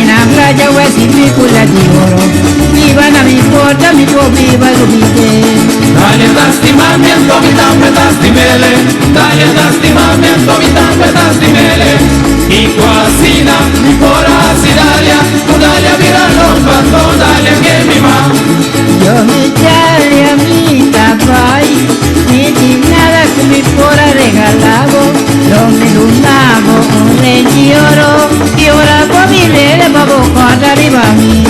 na playa wesi picula di oro Viva na mi porta mi po viva lubite Dale lastimamiento, mi tambe lastimele. Dale lastimamiento, mi tambe lastimele. Y cuasina, mi poracidalia, dalia mira los patos, dale que mi ma. Yo mi chale a mi tabay Ni ti nada que mi pora regalabo Lo mi lunabo un rey oro Y ora po mi lele babo corda arriba a mi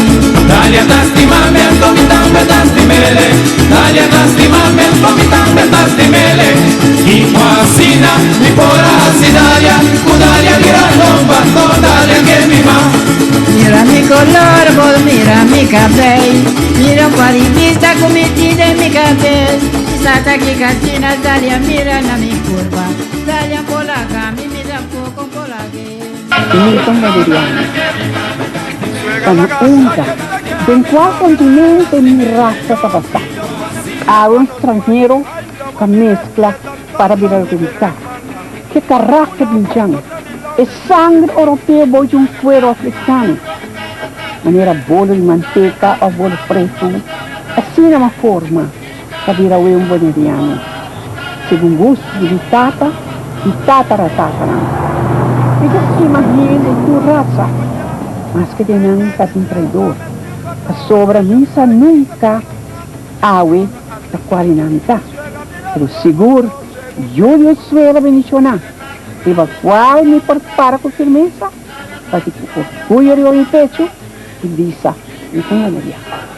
Dale lastimamiento, mi tambe lastimele. Dale lastimamiento, mi tambe lastimele. Y cuasina, mi poracidalia, dalia mira los patos, dale que mi ma. Mira mi color, vos mira mi cabello Mira un paritista con mi tita en mi cabello Sata que cantina, dalia mira na mi curva Dalia polaca, mi mira poco polaque Milton Valeriano. Pa na unda, den kua kontinente mi rasa ta basá? Awe un stranhero ta meskla para bira loke mi ta. Ke karakter di Jan! E sangre oropeo bou di un kuero afrikano. Manera bolo di manteka òf bolo pretu, asina m'a forma pa bira awe un boneriano, segun gustu di mi tata i tataratatanan. Mi ta stima hende di tur rasa, maske den nan ta tin traidor, pasobra mi sa nunka awe ta kual di nan ta. Pero sigur Yu di un suela bendishoná, riba kual mi por para ku firmesa, bati ku orguyo riba mi pechu i bisa, Mi ta un boneriano.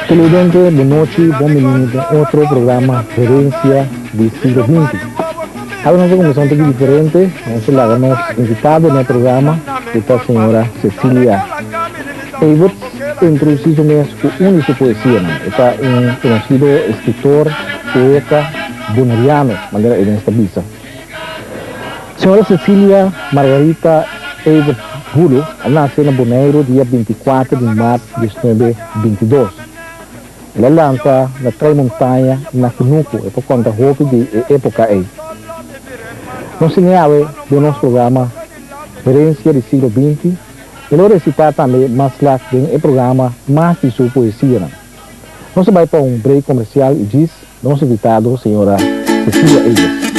Televidente, bon nochi, bon bini den otro programa Herencia di Siglo Binti. Awe nos a cuminsa un toki diferente, nos a laga nos invitado na e programa, cu ta señora Cecilia Everts, introduci su mes cu un di su poesianan. E ta un conocido escritor, poeta boneriano, manera e mes ta bisa. Señora Cecilia Margarita Everts Bulo a nace na Boneiru dia 24 di maart 1922. El a lanta na Trai Montaña na Kunuku, e por conta hopi di e epoca ey. Nos tin awe den nos programa Herencia di Siglo 20, e lo recita tambe mas lat den e programa mas di su poesianan. Nos a bay pa un break comercial y djis nos invitado señora Cecilia Everts.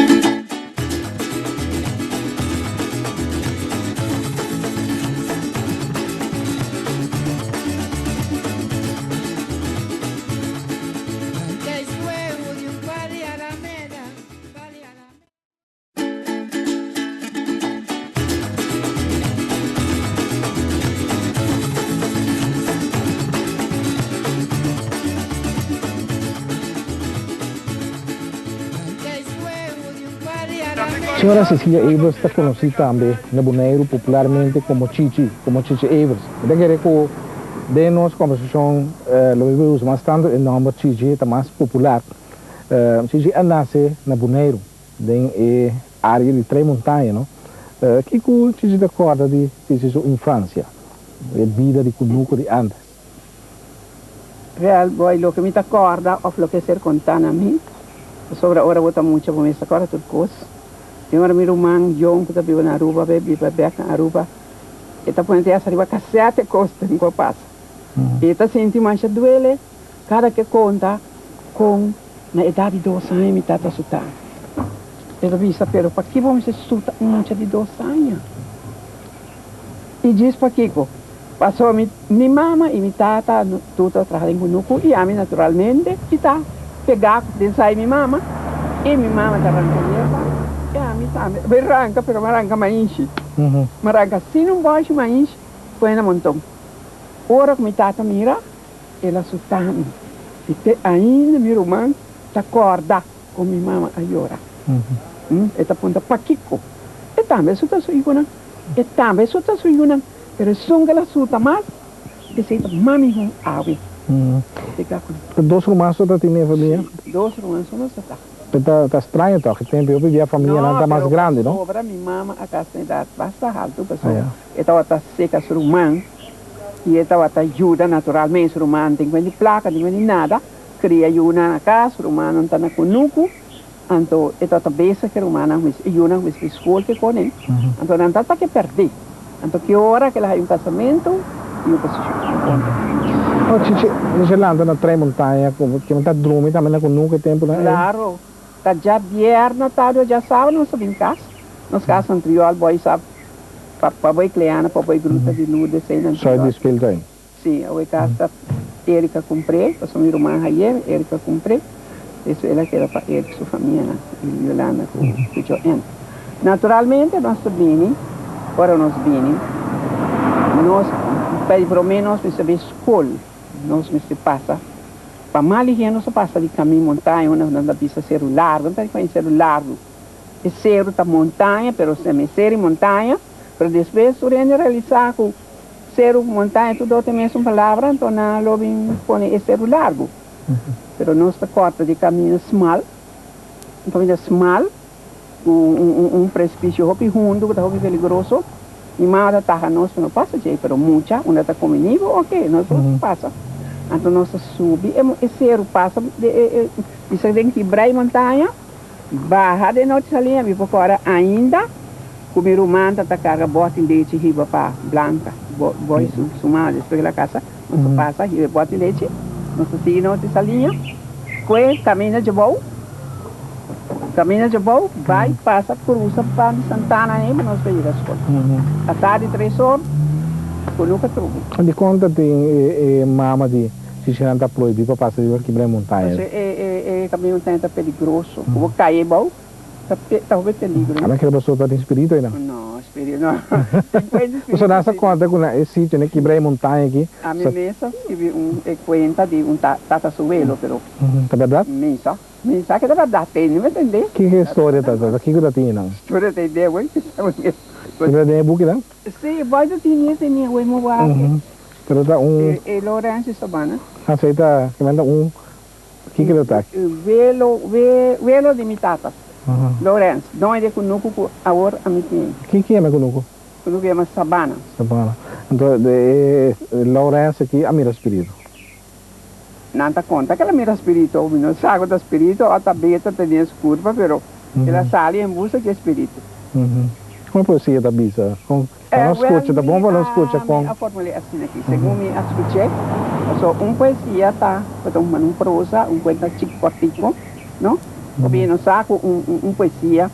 Señora Cecilia Evers ta conoci tambe na Boneiru popularmente como Chichi, como Chichi Evers. Mi ta kere cu den nos conversacion lo mi por usa mas tanto e nomber Chichi, ta mas popular. Chichi a nace na Boneiru, den e area di Tres Montaña, no? Kico Chichi ta corda di Chichi su infancia, e bida di cunuco di antes? Wel, boy, loke mi ta corda of loke a ser contá na mi, pasobra ora bo ta mucha bo mes ta corda tur cos. Tin ora mi ruman John cu ta biba na Aruba, bay biba bek na Aruba, e ta pone te hasta riba cassette e cos den cu a pasa. E ta sinti masha duele cada ke conta con na edad di dos aña mi tata suta. E ta bisa, pero paki bo mester suta un mucha di dos aña? I djis pakiko? Pasobra mi mi mama i mi tata tur ta traha den kunuku i ami naturalmente i ta pegá den sai mi mama i mi mama ta ranka yerba i ami tambe a bai ranka pero mi a ranka mainshi mi a ranka sin un bòshi mainshi pone na monton ora ku mi tata mira el a suta mi i te ainda mi ruman ta kòrda kon mi mama a yora e ta puntra pakiko e tambe a suta su yunan e tambe a suta su yunan. Pero esun ke la suta mas, esei ta mas mihó awe. Dos ruman so ta tin den e famia? Si, dos ruman so nos ta ta. Pero ta straño tòg, e tempu hopi bia famianan ta mas grandi, no? No, pero pasobra mi mama a kasa na edat basta haltu, pasobra e tabata seka su ruman i e tabata yuda naturalmente su ruman, no tin kuenta di plaka, no tin kuenta di nada, kria yunan na kas, su rumannan ta na kunuku. Anto e tabata bezig ku e rumannan huis, e yunan huis di skol ke konen. Anto nan tabata ke pèrdí. Anto ki ora ku el a haña un kasamentu i un posishon un kontra. Oh, Chichi, Chichi lanta na Tres Montaña ku ke ta drumi tambe na kunuku e tempunan ei? Klaro, ta djabièrnè tardi o djasabado nos ta bin kas. Nos kas na Triòl, boy sa pa pa boy Kleana, pa boy Gruta di Lourdes ei na Soy Triòl. di speeltuin. Sí, awe kas ta Erika kumpr'é, pasobra mi ruman haye, Erika kumpr'é, eso el a keda pa Erik su famianan, i Yolanda ku Joanne. Naturalmente nos ta bini, ora nos bini, nos pa di promé nos mester bai skol, nos mester pasa, pa mal higien nos a pasa di kamin montaña, unda nan ta bisa Seru Largu, nan ta di ku Seru Largu, e seru ta montaña, pero semi-seru i montaña, pero despues tur hende a realisá ku Seru ku montaña tur dos ta e mesun palabra, anto nan lo bin pone e seru largu. Pero nos ta kòrta di kaminda smal, un kaminda smal ku un prespisio hopi hundu ku ta hopi peligroso. Mi mama ta taha nos pa no pasa djei, pero mucha unda ta kome nibo oke, nos por pasa. Anto nos ta subi e seru pasa bisa den kibra e montaña, baha den nochi saliña, mi por kòrda ainda. Ku mi ruman ta ta karga bòt di lechi hiba pa Blanca, boy su su mama despues ke la kasa, nos ta pasa hiba e bòt di lechi, nos ta sigui nos di saliña, kue kaminda djabou, kaminda djabou bai pasa krusa pan di Santana ahí pa nos por yega skol. Atardi tres or ku nuka trubi. Dikon ta tin e mama di Chichinan ta prohibí pa pasa riba kibra e montaña? Pasobra e kaminda montaña ta peligroso, ku bo kai abou. Ta pe ta hopi peligro. Ana kere boso ta tin spirito ei nan? No, spirito no. Tin cuenta spirito. Boso nan sa conta cu na e sitio na kibra e montaña aki. Ami mes a scribi un e cuenta di un tata su welo pero. Ta berdad? Mi sa. Mi sa ke ta berdad te mi tende. Kiko e storia ta ta kiko ta tin einan? Storia ta idea wey. Kiko ta den e buki nan? Si, boy ta tin e tene wey mo wak. Pero ta un. E Lorenzo Sabana. Así ta, ta un Kiko lo ta? Welo, we, welo di mi tata. Lawrence, doño di e kunuku ku awor ami tin. Ki yama e kunuku? Kunuku yama Sabana. Sabana. Anto e Lawrence aki a mira spiritu? Nan ta konta ku el a mira spiritu. Mi no sa ku ta spiritu o ta beta ta den su kurpa, pero el a sali en buska di e spiritu. Kon e poesia ta bisa? Kon Pa nos skucha, ta bon pa nos skucha kon. Mi a formul'é asina aki, segun mi a skuch'é, pasobra un poesia ta por ta un prosa, un kuenta chik kòrtiku, no? Pasobra nos sa ku un poesia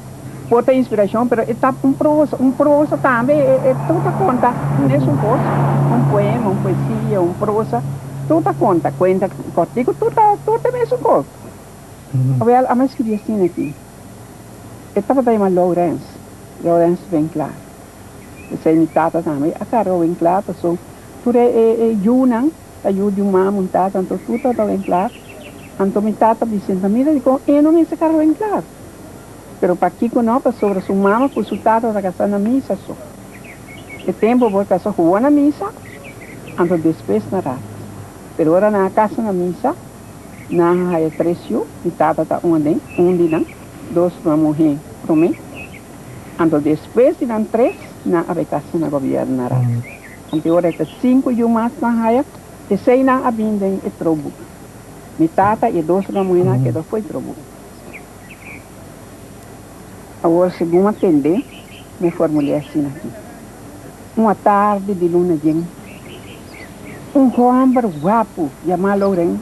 por ta inspirashon, pero e ta un prosa, un prosa tambe e tur ta konta mesun kos, un poema, un poesia, un prosa, tur ta konta, kuenta kòrtiku, tur ta tur ta mesun kos. Awel, ami a skirbi asina aki, e tabata yama Lawrence, Lawrence Winklaar. Esei mi tata tambe a carga wen cla paso tur e e yunan ta yu di un mama un tata anto tur tabata wen cla anto mi tata bisa enta mira dicon e no mester carga wen cla pero pakico no pasobra su mama cu su tata ta casa na misa so e tempo bo casa huwa na misa anto despues na rat pero ora nan a casa na misa nan a haya tres yu mi tata ta un aden un di nan dos muhe prome. Anto despues di nan tres, nan a bai kasa na gobierno na Rat. Anto e ora e ta sinku yu mas nan haya, esei nan a bin den e trobu. Mi tata i e dos ruman muhénan a keda fo'i trobu. Awor segun a tende, mi a formul'é asina aki, Un atardi di luna yen, un hòmber guapu yamá Lauren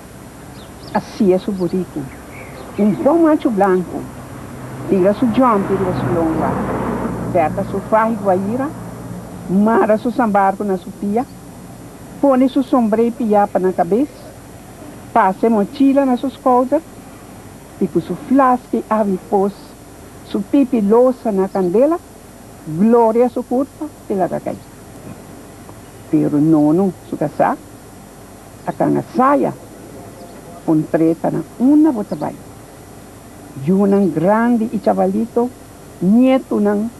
a sia su buriku, un bon machu blanku, tira su djòmpi riba su longua, bèrta su fahi guaira, mara su sambarku na su pia, pone su sombré piapa na kabes, pasa e mochila na su skouder i ku su flaski awi pos su pipi losa na kandela, gloria su kurpa i laga kai. Pero Nono su kasá A kanga saya puntr'é ta na unda bo ta bai. Yunan grandi i chabalito, nietunan,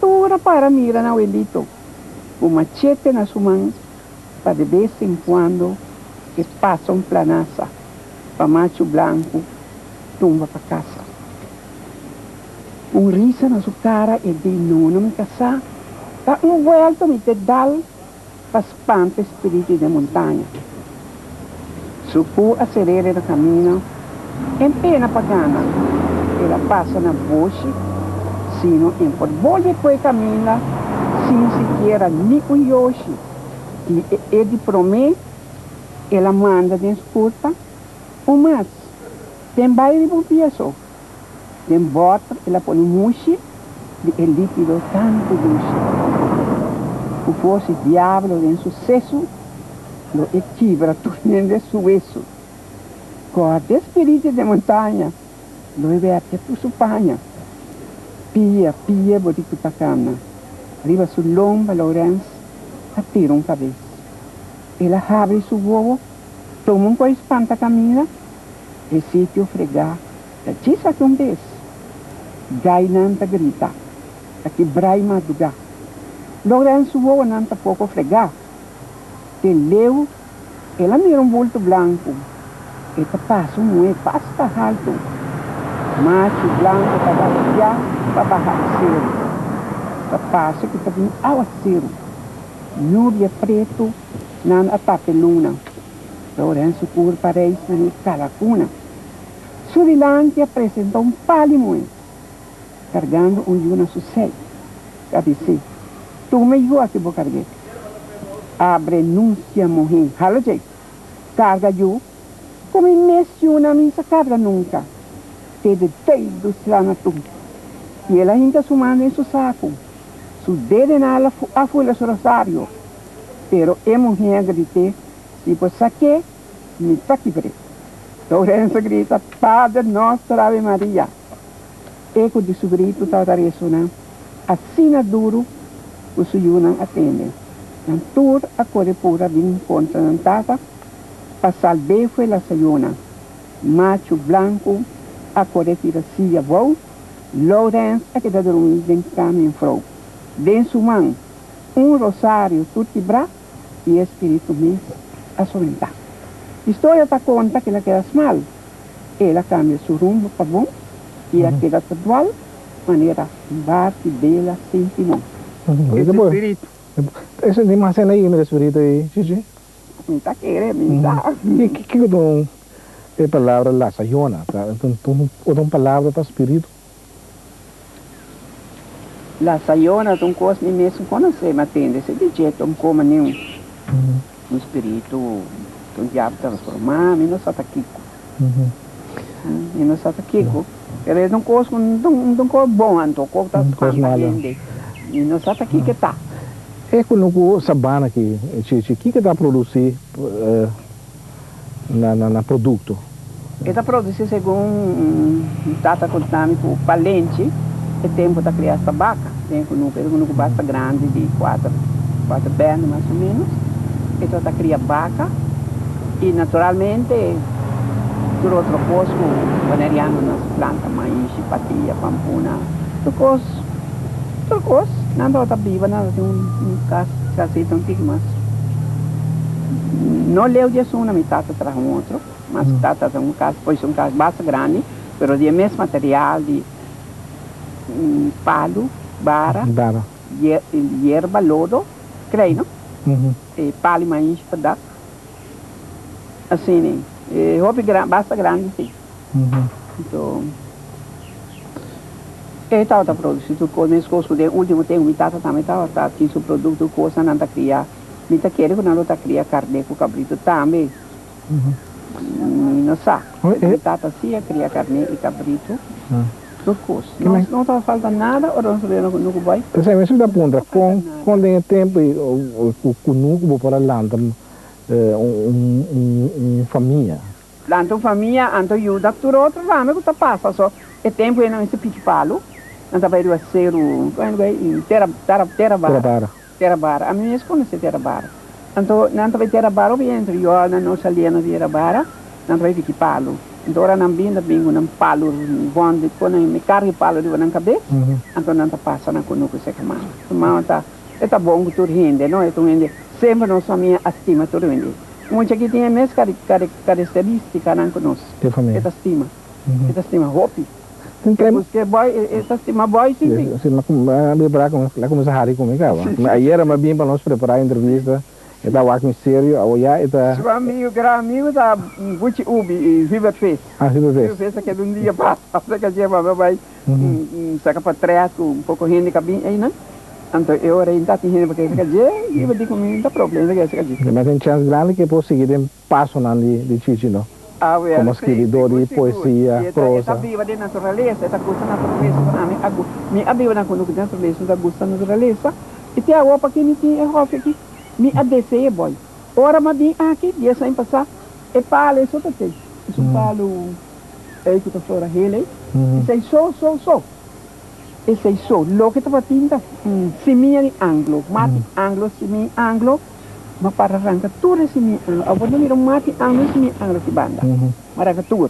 tur a para mira na welito ku machete na su man pa de bes en kuando e pasa un planasa pa machu blanku tumba pa kasa. Un risa na su kara e di, No, no mi kasá, ta un buelto mi te dal. Pa spanta e spiritu den montaña. Su ku a ser'é riba camino en pena pa gana. El a pasa na boshi, sino en por bolbe cu e caminda sin sikiera ni un yoshi. Di e di prome el a manda den su curpa un mas, den bai riba un pia so. Den bòter el a pone mushi di e líkido tantu dushi. Ku for si diablo den su sesu, lo e kibra tur hende su wesu. Kòrda e spiritu den montaña, lo e wèrk'e tur su paña. Pia, pia buriku ta kana. Riba su lomba Lourens a tira un kabes. El a habri su wowo, tuma un koi spanta kaminda. E sitio fregá ta djis aki un bes. Gainan ta grita, ta kibra i madrugá. Lorenz su wowonan ta poko fregá. Te leu el a mira un bulto blanku. E ta pasa un muhé basta haltu. Machu blanku ta galopia pa baha e seru. Ta parse ku ta bin awaseru. Nubia pretu nan a tapa e luna. Lorenz su kurpa reis manera kalakuna. Su dilanti a presentá un pali muhé, kargando un yu na su sei. A bis'é, Tuma e yu aki bo karg'é. Abrenuncia muhé, Halo dje, karga yu, ku mi mes yunan mi sa karga nunka. Te de dedu sla na tur. I el a hinka su man den su saku. Su dedenan a fula su rosario. Pero e muhé a grit'é, Si bo sa ke, mi ta kibr'é. Lorenzo grita, Padre Nostro Ave Maria! Eco di su gritu tabata resoná asina duru ku su yunan a tende. Nan tur a kore pura bin kontra nan tata pa salb'é fo'i la sayona. Machu blanku a kore tira siya bou, Lourens a keda drumí den kama enfrou. Den su man un rosario tur kibrá i e spiritu mes a somentá. Historia ta konta ku el a keda smal. El a kambia su rumbo pa bon i a keda ta dual manera un barki bela sin timon. E spiritu. Ese di mas hende yendo e spiritu ei, Chichi? Mi ta kere, mi sa. Kiko ta un e palabra la sayona? Ta un palabra pa spiritu? La Sayona ta un kos mi mes konosé, mi a tende si di dje ta un koma ni un spiritu ku un diablo transformá, mi no sa ta kiko. Mi no sa ta kiko, pero e ta un kos ku no ta un kos bon anto, kos ku ta spanta hende, mi no sa ta kiko e ta. E kunuku sabana aki, Chichi, kiko ta produsí na produkto? E ta produci segun tata conta mi cu Palenchi e tempo ta cria esta baca den cunucu, e cunucu basta grandi di cuater cuater bende mas o menos, e ta cria baca y naturalmente tur otro cos cu Boneriano nos planta maishi, patia, pampuna, tur cos, tur cos, nan tabata biba nan tabatin un cas casita un tiki mas no leu di esun mi tata traha un otro. Mas tata ta un cas, pues un cas basta grandi, pero di e mes material di palu, bara, yerba, lodo, crei no? E palu maishi pa dak. Asina, e hopi gran, basta grandi si. Anto, e tabata produci tur cos, mescos cu den ultimo tempo mi tata tambe tabata tin su producto, cosnan nan ta cria, mi ta kere cu nan lo ta cria carne cu cabrito tambe. Mi no sa. Mi tata si a cria carné y cabrito. Tur cos. No ta falta nada ora nos bira na cunucu boy. P'esei mi ta puntra con con den e tempo ei cu cunucu bo por a lanta un famia. Lanta un famia anto yuda tur otro tambe cu ta pasa. So e tempo ei nan mester pichi palu. Nan ta bay riba ceru tera tera bara. Tera bara. Ami mes conoce tera bara. Anto nan ta bai tera bara obi entre yo nan no salia na tera bara, nan ta bai piki palu. Anto ora nan bin ta bin ku nan palu bon di pone mi karga e palu riba nan kabes, anto nan ta pasa nan kunuku seka mama. Su mama ta e ta bon ku tur hende no, e ta un hende semper nos famia a stima tur hende. Mucha aki tin e mes karakteristikanan ku nos, e ta stima, e ta stima hopi. Busque boy, e ta stima boy si si. Si, mi a prepara, la cuminsa hari cu mi caba. Ayer mi a bin pa nos prepara entrevista. E ta wak mi serio, awor ya e ta. Su amigo, gran amigo ta Buchi Ubi y Hubert Vis. Ah, Hubert Vis. Hubert Vis a keda un dia pasa, a lleva mi bai saca portret cu un poco hende ca bin eynan. Anto e ora ei ta tin hende pa keda saca dje, Hubert di cu mi no ta problema ta keda saca dje. Mi tin chance grandi cu e por sigui den pasonan di Chichi no, como skirbidor di poesia, prosa. E ta biba den naturalesa, e ta gusta naturalesa, pero ami a mi a biba na kunuku di naturalesa, mi ta gusta naturalesa, i te awor paki mi tin e hòfi aki, mi a desea e bòi. Ora mi a bin aki, dies aña pasá, e palu ei so ta tei, esun palu ei ku ta flora hel ei, esei so, so, so, esei so. Loke tabatin ta simia di anglo, mati anglo, simia anglo. Ma para ranka tur e simia anglo. Awor no mira un mati anglo y simia anglo ki banda. Ma ranka tur.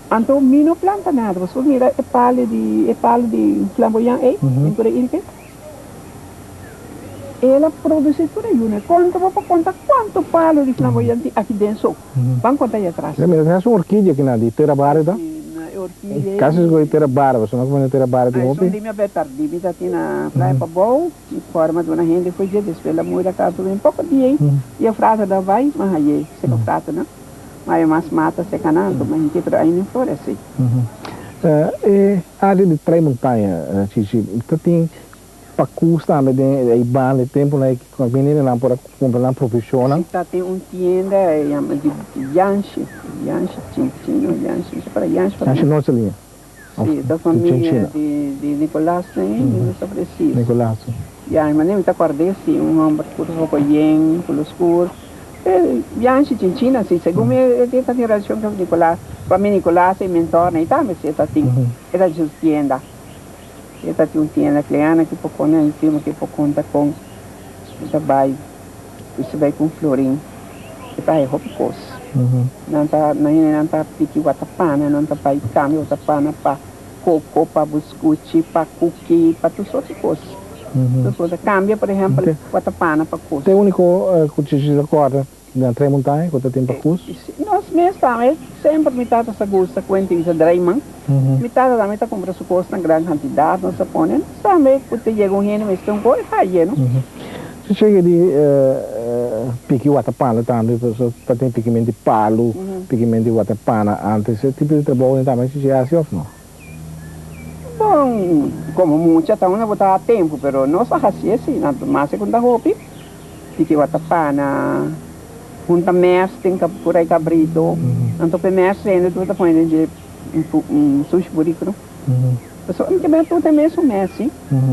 Anto mi no planta nada. Boso por mira e palo di e palo di flamboyan ey den Cura Irke. El a produci tur e yuna. Konta bo por konta kuantu palo di flamboyan tin aki den so. Ban konta ahi atras. Mira tin haci un orkidia aki nan di tera barrio ta. E orkidia ey. Casi escoge tera barrio pasobra no como tera barrio tin hopi. Esun di mi a bai tardi. Mi ta tin na playa pabou. Mi forma duna hende fo'i dje, despues la muda kantu den poko dia ei, i e frater da bai, ma haye seka fraternan, ma e mas mata seka nan, anto ma hinke pero ainda florese. E área di Trei Montaña, Chichi, ta tin pakus tambe den e banda, e tempunan ei ku hendenan por a kumpra nan provishonnan? Si, ta tin un tienda, e yama di Yanshi, Yanshi Chinchi, no Yanshi, mi sa para Yanshi. Yanshi Nochelinha. Si, ta familia di Nicolas ne, mi no sa precies. Nicolas. Ya, mi mi ta kord'é si, un homber ku ta poko yen, ku lus skur. E Bianchi Chinchina si, segun mi e ta tin relashon ku Nicolas. Pa mi Nicolas e mentor ne, i tambe si e ta tin, e ta tin su tienda. E ta tin un tienda, Cleana ki por pone un firma ki por konta kon e ta bai. Esei bai ku un florin e ta haña hopi kos. Nan ta nan hendenan ta piki watapana, nan ta bai kambia watapana pa koko, pa buskuchi, pa kuki, pa tur sorti kos. Tur kos. Ta kambia por ehèmpel watapana pa kos. Ta e úniko ku Chichi ta kòrda na Tres Montaña ku ta tin pakus? Nos mes tambe semper mi tata sa gusta kuenta i sa drai man. Mi tata tambe ta kumpra su kos na gran kantidat, nos ta pone. Nos tambe ku ta yega un hende mester un kos e haye no. Si chega di piki watapana tambe, pasobra ta tin pikiment di palu, pikiment di watapana antes, e tipo di trabou tambe si hasi of no? Bon, como mucha ta unda bo ta tempo, pero nos a haci esi, nan mas e cu ta hopi, piki watapana, hunta mes den curai cabrito, anto pe mes rende tur ta pone den dje un sushi burico no. Pasobra mi ta mira tur ta e mesun mesi,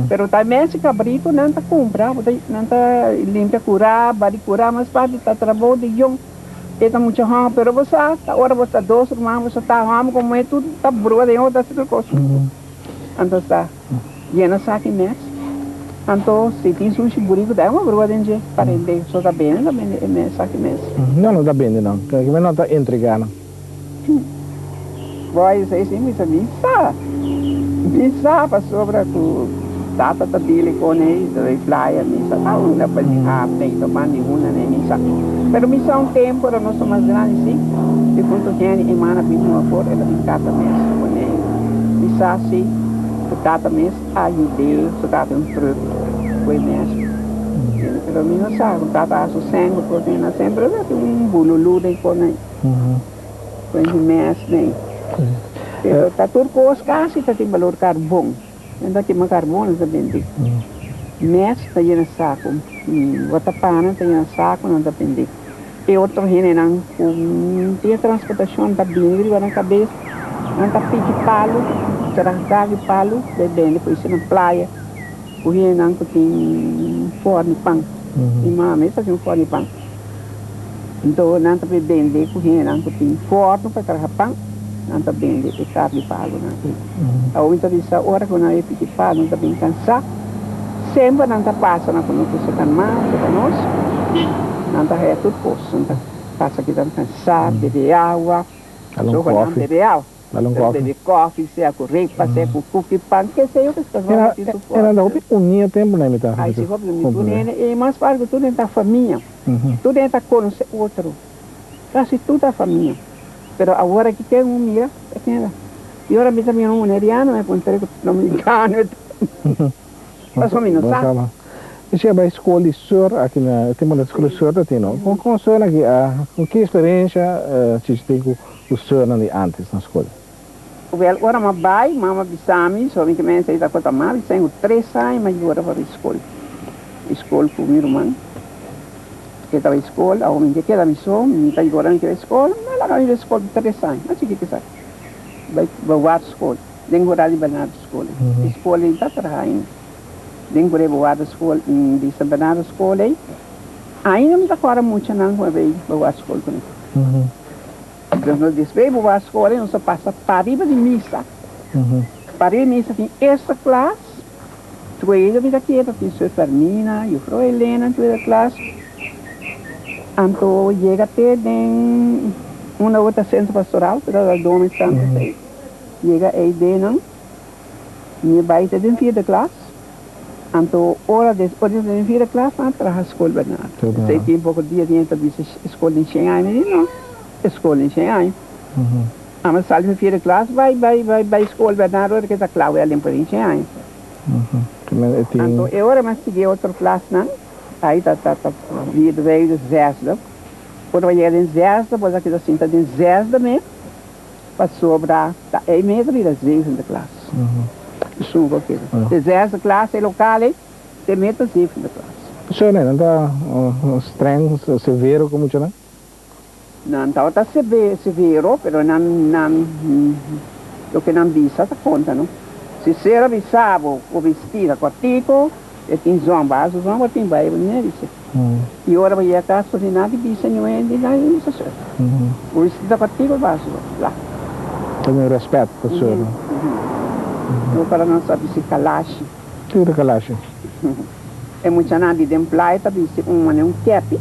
pero ta e mesi cabrito nan ta cumpra, bo ta nan ta limpia cura, bari cura, mas parti ta trabou di yong, e ta mucha hòmber, pero bo sa ta ora bo ta dos ruman bo sa ta hòmber ku muhé tur ta brua den otro ta hasi tur kos huntu, anto sa yena saki mes, anto si tin sushi buriku ta e brua den dje pa rende, so ta bende ta bende e mes saki mes. No, no ta bende nan, no ta entrega nan. Boy esei si mi sa mi sa mi sa pasobra ku tata ta dili kon ei ta bay playa mi sa ta unda pa di hapne i toma ni una ne mi sa pero mi sa un tempo ora nos ta mas grandi si difunto Henny e mana bin hunga for el a bin tata mes pone mi sa si ku tata mes a yud'é su tata un truck ku e mes pero mi no sa ku tata a su sèn ku por tin na sèn pero ta tin un bululu den kon ei. Cu mes den. Pero ta tur cos casi ta tin balor carbon. Nan ta kima carbon nan ta bende. Mes ta yena saco. Watapana ta yena saco nan ta bende. E otro hendenan cu tin e transportacion ta bini riba nan cabes. Nan ta piki palu, traha caki palu bay bende por isi na playa cu hendenan cu tin forni pan. Mi mama ta tin forni pan. Anto nan ta por bende ku hendenan ku tin fòrnu pa traha pan, nan ta bende e kar di palunan ei. Awor mi ta bisa ora ku nan e piki palu nan ta bin kansá, semper nan ta pasa na ku nos ku seka mas, seka nos, nan ta haya tur kos, nan ta pasa kitan kansá, bebe awa, Dal un nan kòfi. bebe awa. Dal un Pero kòfi. bebe kòfi, sea ku repa, sea ku kuki, pan, ke sei yo ke ta Era tin su era fòrti. hopi uní e tempunan mi ta Ai mi ta si hopi uní. Tur komprendé. hende e mas parti ku tur hende ta famia. Tur hende ta konosé otro. Kasi tur ta famia. Pero awor aki ken un mira ta keda. I ora mi ta mira un boneriano mi a puntra ku dominikano e ta. Pasobra mi no Bo sa. sa. Mi a bai skol di sùr aki na e tempu skol di sùr ta tin no. Kon kon sùrnan aki a kon ki eksperensia Chichi tin ku ku sùrnan di ántes na skol? Wèl ora mi a bai mama a bisa mi so mi ke mester ei ta kota m'a bisa ku tres aña mi a yora pa bai skol. Bai skol ku mi ruman ke ta bai skol awor mi ke keda mi so mi ta yora mi ke bai skol mi a laga mi bai skol tres aña mas chikit ke esaki bai bai wak skol den horario di Bernardo skol e skol ei ta traha ainda. Den ku reba warda skol di San Bernardo skol ei, ainda mi ta kòrda muchanan ku a bay ba warda skol kuné. Entonces nos despues bo warda skol ei nos a pasa pariba di misa. Pariba di misa tin eerste klas, tweede mi ta keda tin Sùr Fermina, Jufrou Helena tweede klas. Anto yega te den unda bo ta Centro Pastoral, ku ta Dome Santos ei, yega ei den nan. Mi a bai ta den vierde klas, anto ora des ora ta den vierde klas nan a traha skol Bernardo. Esei tin poko dia tin ta bisa skol den shen aña, mi di no, e skol den shen aña. Amo a sali for vierde klas bai bai bai bai skol Bernardo ora ke ta kla wèl den por den shen aña. Anto e ora mi a sigui e otro klasnan, ai ta ta ta vierde, vijfde, zesde. Ora mi a yega den zesde, bo sa ke ta sinta den zesde mes. Pasobra ta ei mes a bira zevende klas. Esun ku a keda. De zesde klas e lokal ei te mes ta zevende klas. Pasobra nan ta streng, severo ku muchanan? Nan tabata severo, pero nan nan loke nan bisa ta konta no. Si ser a bisa bo ku bisti ta kòrtiku, e tin zon, basta zon bo tin bai bo ne bisa. I ora bo yega kas bo tin nada di bisa niun hende, nada di bisa seur. Bo bisti ta kòrtiku basta bo la. Ta un rèspèt pa seur. No para nos a bisti kalashi. Kiko ta kalashi? E muchanan di den playa ta bisti un manera un kepi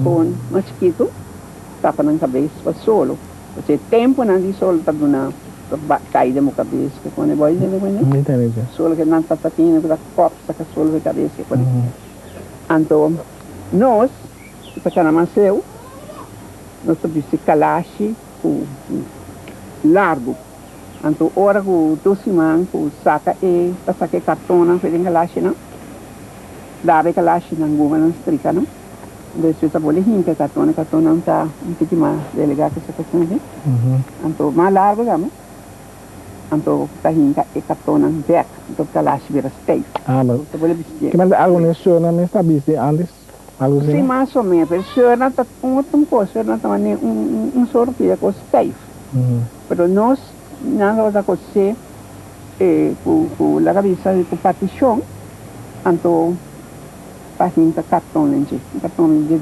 kon mas chikitu tapa nan kabes pa solo. Pasobra e tempunan di solo ta duna ta kai den bo kabes ke pone bo a intende ku mi? Solo ke nan ta tin ku ta kòp saka solo den kabes ke pone. Anto nos ku ta kana mas seu, nos ta bisti kalashi ku largu. Anto ora ku tur siman ku saka e ta saka e kartonnan for den kalashinan, laba e kalashinan, guma nan, strika nan. Despues ta bole hinka e karton, e kartonnan ta un tiki mas delegá ku esaki asina. Anto mas largu tambe. Anto ta hinka e kartonnan bek, anto kalashi bira stijf. Ah, ma Ta bole bistié. Ki manda algo n'e seurnan mes ta bisti antes? Algo Si, asina? mas o menos, pero seurnan ta un otro kos, seurnan ta manera un un sort pida kos stijf. Pero nos, nan tabata kosé ku ku laga bisa ku partishon, anto pa hinka karton den dje, un karton di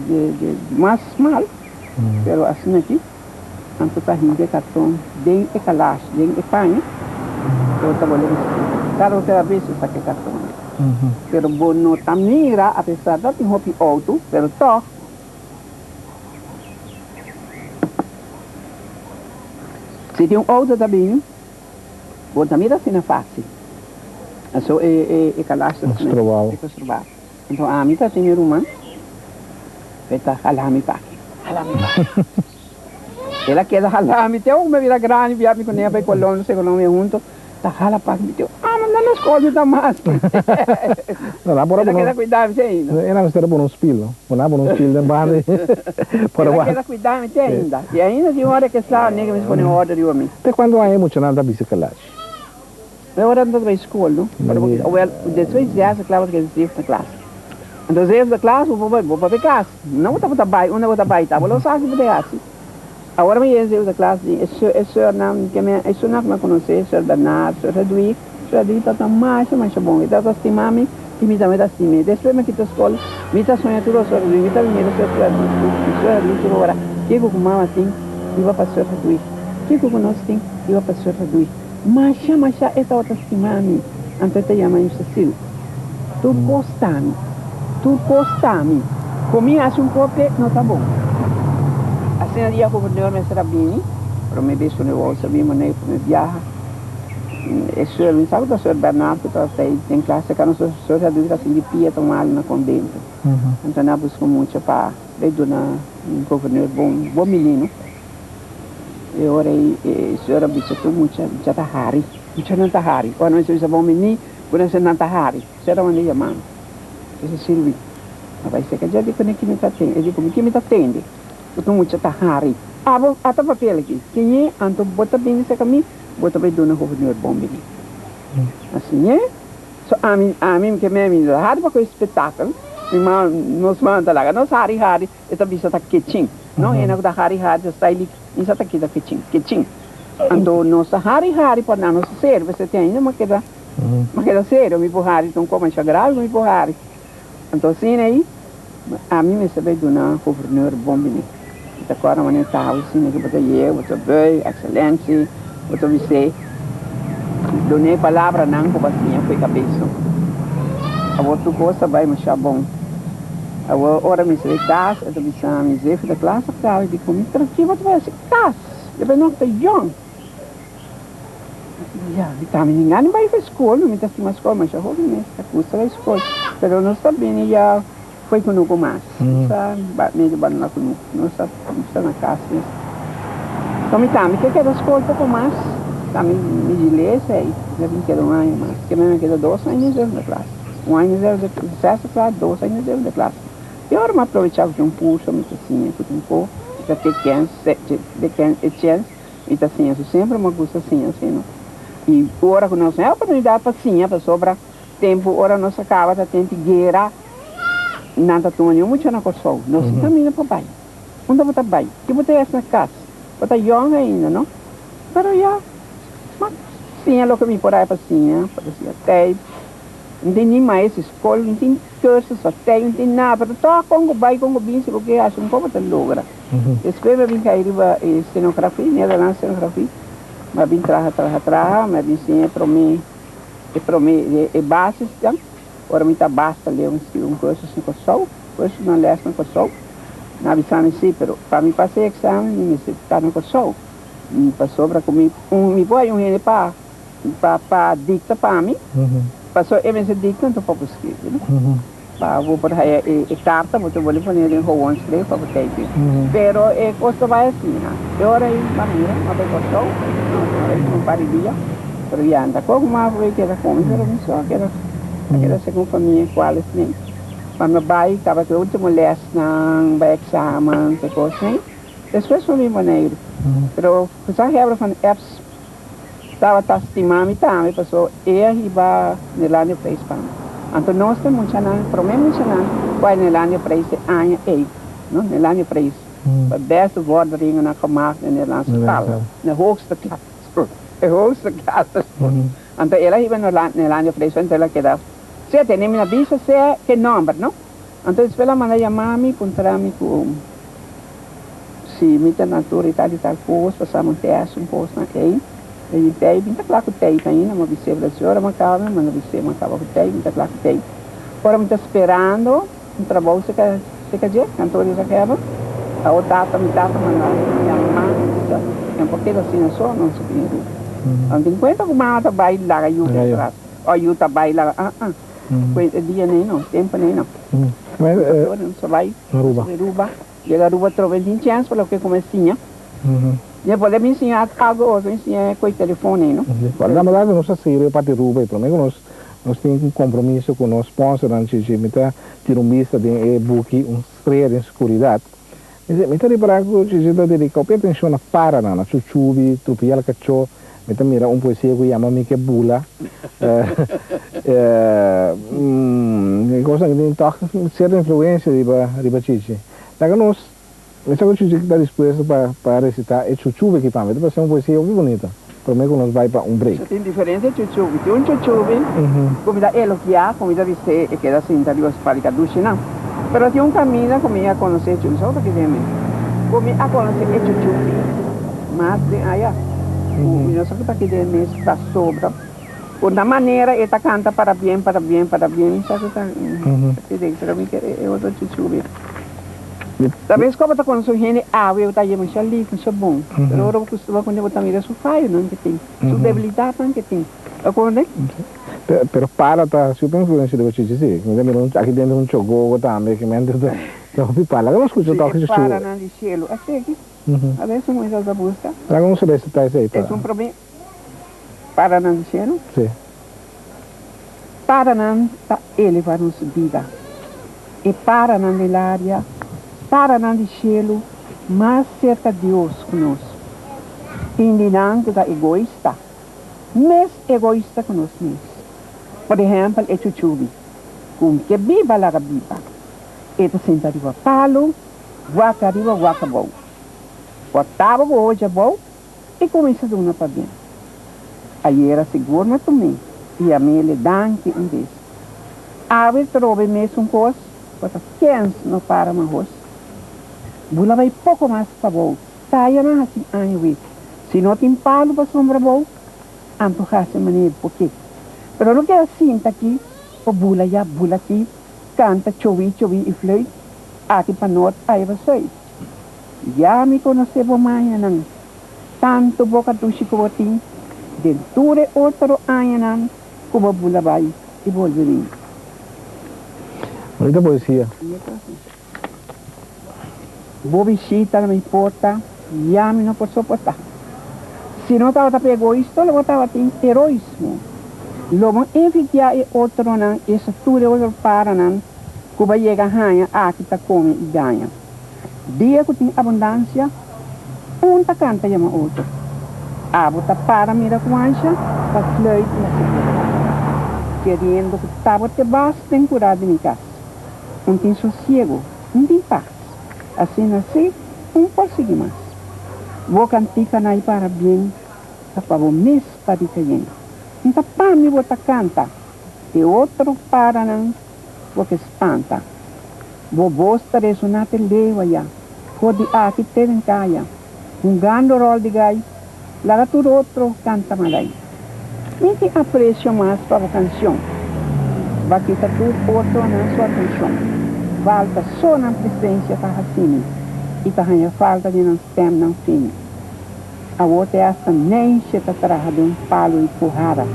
di di mas smal, pero asina aki. Anto ta hinca e carton den e calash, den e paña, bo ta bolbe bisti. Cada bo keda bisti saca e carton. Pero bo no ta mira, a pesar ta tin hopi auto, pero toch, si tin un auto ta bini, bo no ta mira asina facil. Aso e calash ta asina, e ta strobao. Anto ami ta tin mi ruman, e ta hala mi paki, hala mi paki. El a keda hala mi te ora mi a bira grandi, bia mi ku Nea bai Colombia, Colombia hunto, ta hala paki mi te ora mi na skol mi ta mas. No, nan por a El a keda kuida mi te ainda. E nan mester a pone un spil, no? Bo nan a pone un spil den banda ei. Por El a keda kuida mi te ainda. I ainda tin ora ke sa, nega mi pone order riba mi. Te kuantu aña e muchanan ta bisa kalashi? Mi ora mi ta bai skol no, ora bo keda, wel despues di zesde klas bo ta keda zevende klas. Anto zevende klas bo por bo por bai kas, no bo tabata bai unda bo ta bai ta, bo lo sa si bo ta hasi. Awor mi yega zevende klas di e e soeurnan ke mi e soeurnan ku mi a konosé, soeur Bernard, soeur Hedwig, soeur Hedwig tabata masha masha bon, e tabata stima mi i mi tambe ta stim'é. Despues mi a kita skol, mi ta soña tur ora soeur Hedwig, mi ta mira soeur Hedwig, soeur Hedwig tur ora, kiko ku mama tin riba pa soeur Hedwig, kiko ku nos tin riba pa soeur Hedwig. Masha masha e tabata stima mi, anto e ta yama mi Cecil. Tur kos ta mi, tur kos ta mi. Ku mi hasi un kope no ta bon. Asina dia gobernador mester a bini, prome bes ku mi wou sabí manera ku mi biaha. E soeur, mi sa ku ta soeur Bernard ku tabata ei den klas, e kano soeur Hedwig ta sinti pia ta malu na konbento. Anto nan a buska mucha pa bai duna gobernador bon bon minino. E ora ei e señor a bisa tur mucha, mucha ta hari, muchanan ta hari. Ora nan bisa bo mi ni, ku nan nan ta hari. Señor a manda yama mi. Esei sirbi. A bai seka dje di kuné kimi ta tende. E di ku mi kimi ta tende ku tur mucha ta hari. Abo ata papel aki. Kiñe anto bo ta bini seka mi, bo ta bai duna gouverneur bon bini. Asiñe so ami ami ke me mi ta hari pa ku e spetakel. Mi mama nos mama ta laga nos hari hari e ta bisa ta kechin. No hende ku ta hari hari ta stay lik mi sa ta kita kechin kechin. Anto nos ta hari hari pa nan nos serio pasobra te ainda mi a keda mi a keda serio mi por hari ta un kos masha grave ku mi por hari. Anto asina ei ami mester bai duna gouverneur bon bini. Mi ta kòrda manera tawa asina ku bo ta yega bo ta bui excellentie bo ta bis'é dun'é palabranan ku bo a siña ku e kabes. Awor tur kos ta bai masha bon. Awor ora mi sali kas e ta bisa mi zefi ta kla sa kaba e di ku mi pero ki bo ta bai hasi kas? E bai no ta yòn. Ya, mi tambe ni gana bai pa skol, mi ta stima skol masha hopi mes, ta gusta bai skol, pero nos ta bini ya foi kunuku mas, nos ta medio bandona kunuku, nos ta sta na kas mes. So mi tambe ke keda skol poko mas, tambe mi di lesa ei, mi a bin keda un aña mas, ke mi a keda dos aña na segunda klas, un aña na sesta klas, dos aña na segunda klas. I ora mi a aprovecha ku tin un kurso mi ta siña ku tin ko, mi ta te kens, e chens. Mi ta siña su semper mi a gusta siña asina. I ora ku nos tin oportunidat pa siña pasobra tempu ora nos a kaba ta tenti guera nan ta tuma niun mucha na Kòrsou. Nos tin kaminda pa bai. Unda bo ta bai? Ki bo ta hasi na kas? Bo ta yòn ainda no? Pero ya mi a siña loke mi por a pa siña, por siña tèit. No tin ni maestro di skol, no tin kursus pa tèit, no tin nada. Pero tòg kon ku bai kon ku bin si bo ke hasi un kos bo ta logra. Despues mi a bin kai riba e stenografia, Nederlands stenografia. Mi a bin traha, traha, traha, mi a bin siña e promé, e promé, e basis dan. Ora mi ta basta leu mi skibi un kursus na Kòrsou, kursus nan lès na Kòrsou. Nan a bisa mi si, pero pa mi pasa e eksamen mi mester ta na Kòrsou. Pasobra ku mi, un, mi por haña un hende pa, pa, pa dikta pa mi, pasobra e mester dikta anto pa bo skibi, no? Pa bo por haya e karta bo ta boli pone den gewoon schrift pa bo type. Pero e kos ta bai asina. E ora ei m'a mira, m'a bai Kòrsou, m'a bai un par di dia, pero ya no ta koku mas bo keda komi, pero mi so a keda, a keda segun famia kual esnan. Cuando bai tabata e ultimo lesnan, bai examen, te kosnan. Despues mi bin Boneiru. Pero gezaghebber van Eps Tabata stima mi tambe paso e a hiba Nelandia Prijs pa mi. Anto nos ta muchanan, prome muchanan ku a Nelandia Prijs e aña ei, no, Nelandia Prijs pa beste vorderingen gemaakt in Nederlandse taal, de hoogste klas, de hoogste klas. Anto el a hiba Nelandia Prijs pa mi, anto el a keda, sea tene mi na bisa sea ke nomber, no. Anto despues el a manda yama mi, puntra mi ku. Si mi ta na tur i tal i tal kos, pasá un tèst, un kosnan ei. E di tei, mi ta kla ku tei ainda, mi a bis'é, pero si ora mi a kaba, mi manda bis'é, mi a kaba ku tei, mi ta kla ku tei. Ora mi ta sperando un trabou serka serka dje, kantor di Zaghèber, awo tata, mi tata manda yama mi bisa, Ken por keda asina so, nos a bini Aruba. Nan tin kuenta ku mama ta bai laga yu atras, o yu ta bai laga, ah ah, e dia nei no, tempu nei no. Nos a bai Aruba. Yega Aruba atrobe tin chèns pa loke ku mi a siña. Mi a por mi siña algu otro, mi siña ku e telefon ei, no? Guarda mi laga nos a sigui riba parti Aruba ei, prome ku nos nos tin un kompromiso ku nos sponsornan chichi mi ta tira un bista den e buki Un strea den skuridat. Mi si mi ta ripará ku chichi ta dedika hopi atenshon na paranan, na chuchubi, trupial kachó, mi ta mira un poesia ku yama Mi ke bula. E kosnan ki tin tòg sierto influensia riba riba Chichi. Laga nos, mi sa ku Chichi ta dispuesto pa pa resitá e chuchubi aki pa mi. Ta parse un poesia hopi bunita. Promé ku nos bai pa un break. So tin diferente chuchubi. Tin un chuchubi ku mi ta elogiá, ku mi ta bis'é e keda sinta riba su palika dushinan. Pero tin un kaminda ku mi a konosé e chuchubi, sa otro ki den mi, ku mi a konosé e chuchubi mas den aya. Ku mi no sa ku ta ki den mes pasobra. Ku na manera e ta kanta para bien, para bien, para bien, mi sa ku ta pide pero mi ke e otro chuchubi. Ta bes ku bo ta konosé un hende awe bo ta haña masha lif, masha bon, pero ora bo kustuma kuné bo ta mira su fayonan ke tin, su debilidatnan ke tin. Bo konde? Pero para ta super influencia riba chichi si. Mi ta mira un aki dentro un chogogo tambe ke mente ta hopi para. Laga nos skucha toki Si e chuchu. paranan di shelu a seki, a bes un muhé ta buska. Laga nos resitá esei pa. Es un promé. Paranan di shelu? Sí. Paranan ta eleva nos bida. E paranan di laria, paranan di shelu, mas serka Dios ku nos. Tin di nan ku ta egoista, mes egoista ku nos mes. Por ehèmpel e chuchubi, ku un ke biba laga biba. E ta sinta riba palu, wak ariba wak abou. Portaba ku oja abou i kuminsá duna pabien. Ayera sigur na tum'é i a mele danki un bes. Awe trobe mesun kos, bo ta kens no para mahos. Bula bai poko mas pabou, taya nan hasi aña wit. Si no tin palu pa sombra bou, anto hasi manera bo ke. Pero no keda sinta aki pa bula ya bula aki, kanta chowi chowi i fluit aki pa nort aya pa suit. Ya mi konosé bo mañanan, tantu boka dushi ku bo tin den tur e otro añanan ku bo bula bai i bolbe bin. Bonita poesia. Bo bishita na mi porta ya mi no por soportá. Si no tabata pa egoisto lo bo tabatin heroismo. Lo bo envidiá e otronan, esta tur e otro paranan ku bo a yega haña aki ta kome i gaña. Dia ku tin abundansia, un ta kanta yama otro. Abo ta para mira ku ansha pa fluit na su boka, keriendo ku tabo te bas den kurá di mi kas. Un tin sosiego, un tin pas. Asina si, un por sigui mas. Bo kantika na i para bien, ta pa bo mes pa di kayen. Un ta pa mi bo ta kanta, e otro paranan bo ke spanta. Bo bos ta resoná te leu ayá, for di aki te den kaya, hungando ròl di gai, laga tur otro kanta malai. Mi tin apresio mas pa bo kansion, ba kita tur otronan su atenshon. Falta so nan presensia ta hasi mi, i ta haña falta di nan stèmnan fini. Awor te asta Neisje ta traha den un palu di kuhara.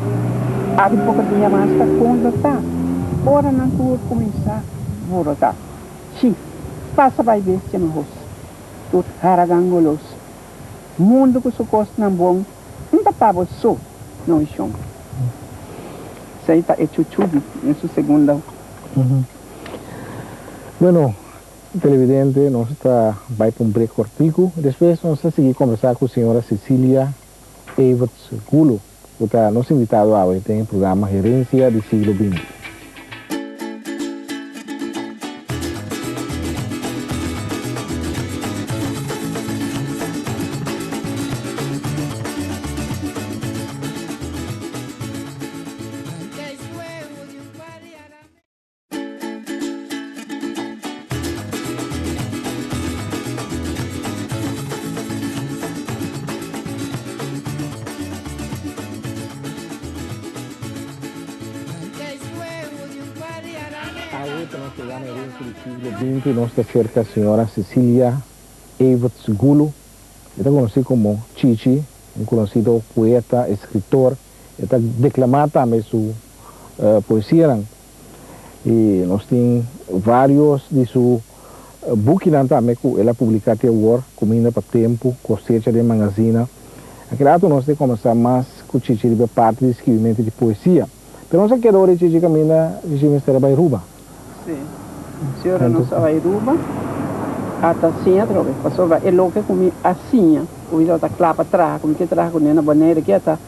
Aki poko dia mas ta kon lo ta, ora nan tur kuminsá borotá. Shi, pasa bai bestia mahos, tur haragan golos. Mundu ku su kosnan bon, un ta pa bo so, no e shon. Esei ta e chuchubi den su segunda. Bueno, Televidente, nos ta bai pa un break kortiku. Despues nos ta sigui kombersá ku señora Cecilia Everts Gulo, ku ta nos invitado awe den e programa Herensia di Siglo Binti. Awe ta nos programa Herencia di Siglo Binti nos ta cerca señora Cecilia Everts Gulu. E ta conoci como Chichi, un conocido poeta, escritor. E ta declama tambe su poesianan. Y nos tin varios di su bukinan tambe cu el a publica te awor, Cuminda pa Tempo, Cosecha den Magazina. Aki rato nos ta combersa mas cu Chichi riba e parti di skibimento di poesia. Pero nos a keda ora Chichi caminda, Chichi mester a bay Ruba. Si, si ora nos a bay Ruba, ata siña atrobe, pasobra e loke cu mi a siña, cu mi tabata cla pa traha, cu mi ke traha cu nena Bonaire, ke ata,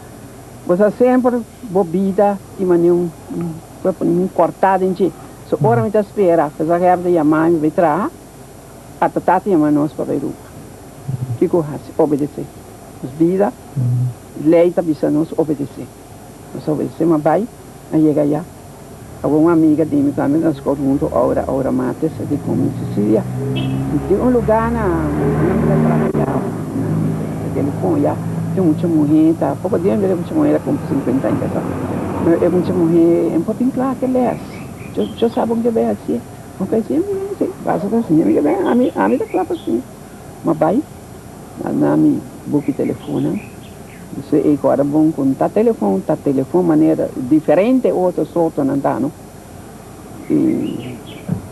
bo sa semper bo bida tin manera un bo a pone un corta den dje. So ora mi ta spera, pesar cu ta yama mi bay traha, ata tata yama nos pa bay Ruba. Kico haci? Obedece. Nos bida, ley ta bisa nos obedece. Nos obedece ma bay, a yega aya. Awor un amiga di mi tambe nos scout hunto Aura, Aura Mates, a di cu mi, Cecilia, mi tin un lugar na na mi ta traha ya na telefon ya, tin mucha muhe ta, poco dia mi mira mucha muhe ta cumpli cincuenta aña kasa, pero e mucha muhe e no por tin cla ke les, yo sa bon ke bay hacié, bo ke hacié, mi si, basta ta siña mi ke bay, ami ami ta cla pa siña, ma bay na mi buki telefonnan. Si e kòrda bon ku ta telefon ta telefon manera diferente otro sortonan ta no i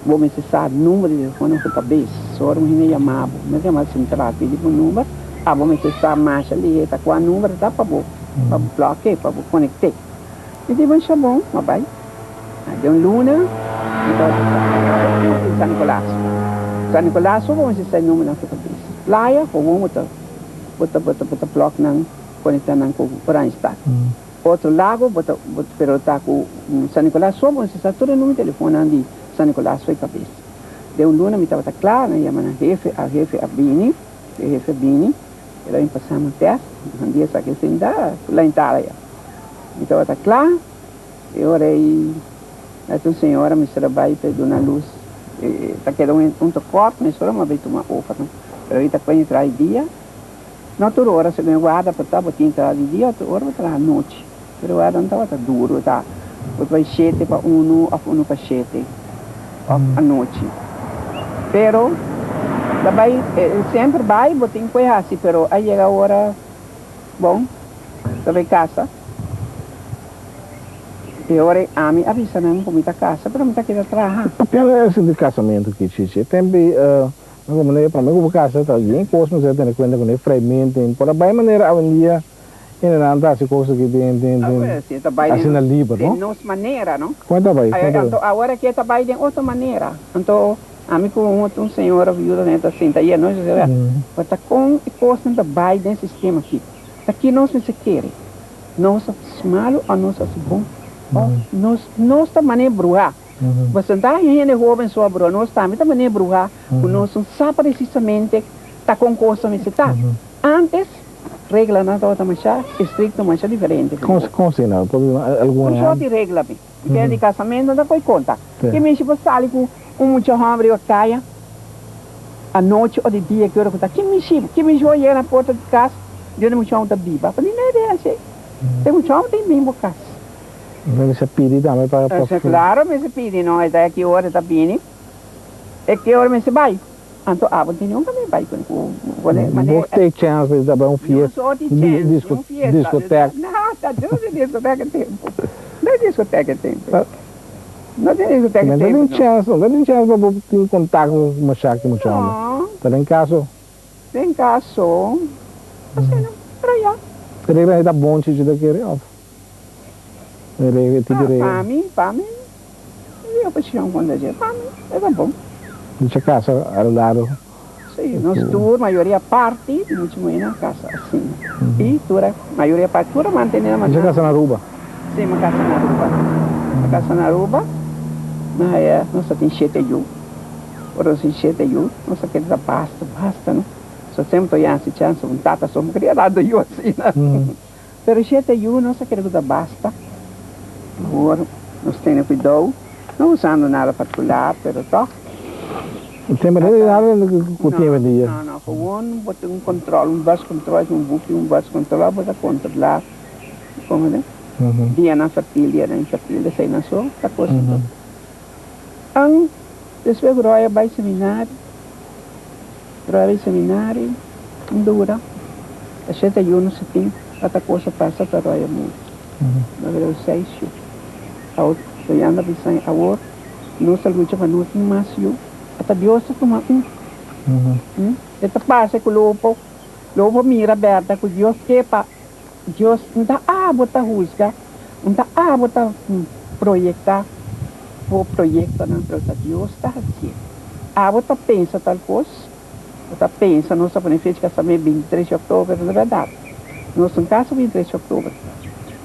bo mester sa number di telefonnan ku ta bes so ora un hende yama bo mester yama sentral pidi bo number abo mester sa masha lihe ta kua number ta pa bo pa bo blòk'e pa bo konekt'e mi di bon sha bon mi a bai den un luna. Mi tabata sa. In San Nicolas. San Nicolas so bo mester sa e numbernan for kabes. Playa gewoon bo ta bo ta bo ta bo ta plòk nan konektá nan ku Oranjestad. Otro lago bo ta bo pero ta ku San Nicolas so bo mester sa tur e number di telefonnan di San Nicolas for e kabes. Den un luna mi tabata kla, nan yama nan hefe, a hefe a bini, e hefe a bini, el a bin pasa mi tèst, un dia esaki a sinta la entrada ya. Mi tabata kla. E ora ei ta un señora mester a bai pa e duna lus. E ta keda un tekort mesora ma bai tuma ofer no. Pero ei ta kwen entra di dia. No tur ora segun e warda por ta bo tin entra di dia otro ora bo traha anochi. Pero e warda no tabata duru ta bo ta bai shete pa unu of unu pa shete of anochi. Pero ta bai semper bai bo tin ku e hasi pero a yega ora bon ta bai kasa. E ora ei ami a bisa nan ku mi ta kasa, pero mi ta keda traha. Papia ese di kasamentu ki Chichi. E tempu ei mi ku manera prome ku bo kasa ta bien kos mester tene kuenta ku ne freimenti. Por a bai manera awendia hendenan ta hasi kos aki den den den asina liber no. Den nos manera no. Kon e ta bai? Kon e ta bai? Anto awor aki e ta bai den otro manera. Anto ami ku un otro un señora viuda tambe ta sinta ayer nochi ta bisa, ta kon e kosnan ta bai den sistema aki? Ta ki nos mester kere? Nos a hasi malu òf nos a hasi bon? Òf nos nos ta manera bruhá? Pasobra ta haña hende hóben so a bruhá, nos tambe ta manera bruhá ku nos no sa presisamente ta kon kos ta mester ta. Ántes reglanan tabata masha estrikto, masha diferente. Kon kon asina? Por duna algun Un ehèmpel? short di regla mi. Kende di kasamentu no ta ko'i konta. Ke mishi por sali ku un mucha hòmber riba kaya anochi o di dia ki ora ku ta? Ke mishi? Ke mishi por yega na porta di kas di unda mucha hòmber ta biba? Pa ni na idea esei. Te mucha hòmber tin bin bo kas. Mester pidi tambe pa. Klaro mester pidi no. E ta ki ora e ta bini e ki ora mester bai. Anto abo tin nunca mi bai cu pone manera. Bo take chance pa ta bai un fiesta, discoteca. No, ta duru di discoteca e tempo. No discoteca e tempo. No tin discoteca e tempo. No tin chance, no tin chance pa bo tin contacto cu masha ki mucha homber. No. Ta den caso. Den caso, asina, pero ya. E regla ei ta bon chichi ta kere of? E regla, e tipo regla. Pa mi, pa mi. Mi oposicion contra dje, pa mi e ta bon. Mucha casa al lado. Si, nos tur mayoria parti di mucha muhé na casa asina. I tur a mayoria parti tur a mantene na Mucha casa na Aruba? Si, mi casa na Aruba. Mi casa na Aruba, mi haya nos ta tin shete yu. Ora nos tin shete yu, nos a keda ta basta, basta no. So semper ta oya hasi chance un tata so mi kria tantu yu asina. Pero shete yu nos a kere ku ta basta. Awor nos tene kuidou, no usando nada partikular, pero tòg. Semper no tin nada ku tin awendia. No, no, gewoon bo tin un kontrol, un bus kontrol, un buki, un bus kontrol, bo ta kontrolá, komo ta, dianan fertil, dianan infertil, eseinan so ta kos. An despues ku Roy a bai seminario, Roy a bai seminario, un dura. A shete yu no si tin ata cosa pasa ta roya muri. No bira un seis yu. Awor lo yanda bisa awor nos ta lucha pa no tin mas yu. Ata Dios ta tuma un. E ta pasa ku lo por lo por mira bèrda ku Dios ke pa Dios no ta abo ta husga, no ta abo ta proyekta bo proyektonan pero ta Dios ta hasié. Abo ta pensa tal kos. Bo ta pensa nos ta pone fecha casamento 23 di october, no ta berdad. Nos no casa 23 di october.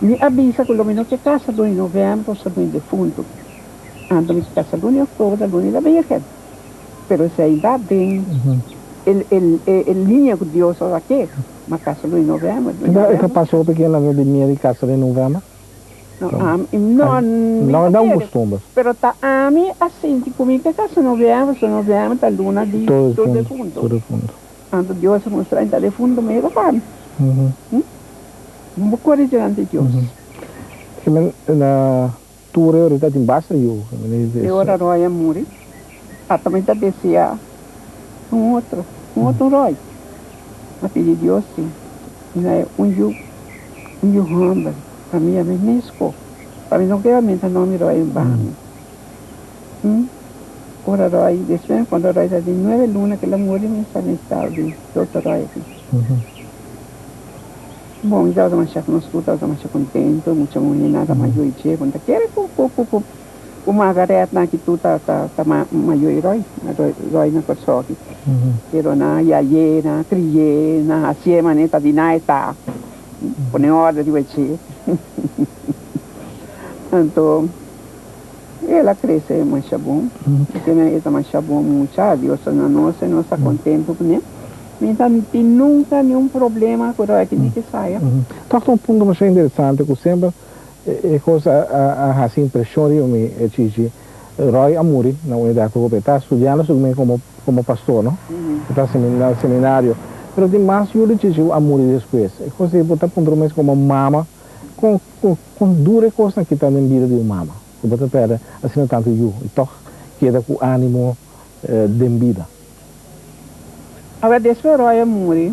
Mi a bisa cu lo mi no ke casa luna di november pasobra mi defunto. Anto mi ke casa luna di october ta luna di la Virgen. Pero esey ta den e linea cu Dios a ke, ma casa luna di november. E ta pasa hopi ke nan ta di miedo di casa den november? No, ami, no, mi No ta da un kere, costumber. pero ta ami a sinti cu mi ke casa november, so november ta luna di Tur tur defunto, defunto. tur defunto. Anto Dios a mustra mi ta defunto mi ta pa mi. No bo core dilanti Dios. Ke men na tur e orita tin basta yu. E ora Roy a muri, ata mi ta desea un otro, un otro Roy. A pidi Dios si mi haya un yu, un yu homber. Pa mi a mi mesco. Pa mi no keda menta no mi Roy un bami. Hm. Ora Roy, despues cuando Roy ta di nueve luna ke la muri mi sa den estado di doctor Roy aki. Bon mi tabata masha nos tur tabata masha contento mucha muhe nan ta mayor dje cu ta kere cu cu cu cu. Ku Margaret nan ki tur ta ta ta mayo i Roy, Roy na Kòrsou aki. Pero nan a yay'é, nan a kri'é, nan a hasié manera ta di nan e ta. Pone orde riba e dje. Anto el a krese masha bon. Asina e ta masha bon mucha. Dios ta na nos i nos ta kontentu kuné. Mi ta tin nunka niun problema ku Roy aki ni ke saya. Tòg ta un punto masha interesante ku semper E kos a hasi impreshon riba mi, e chichi. Roy a muri na un edat hopi. E ta studiando su men komo komo pastor, no? E ta na seminario. Pero tin mas yu di chichi ku a muri despues. E kos ei bo ta puntra bo mes komo mama, kon kon kon duru e kosnan ki ta den bida di un mama, ku bo ta pèrdè asina tantu yu i tòg keda ku ánimo den bida. Awe despues Roy a muri,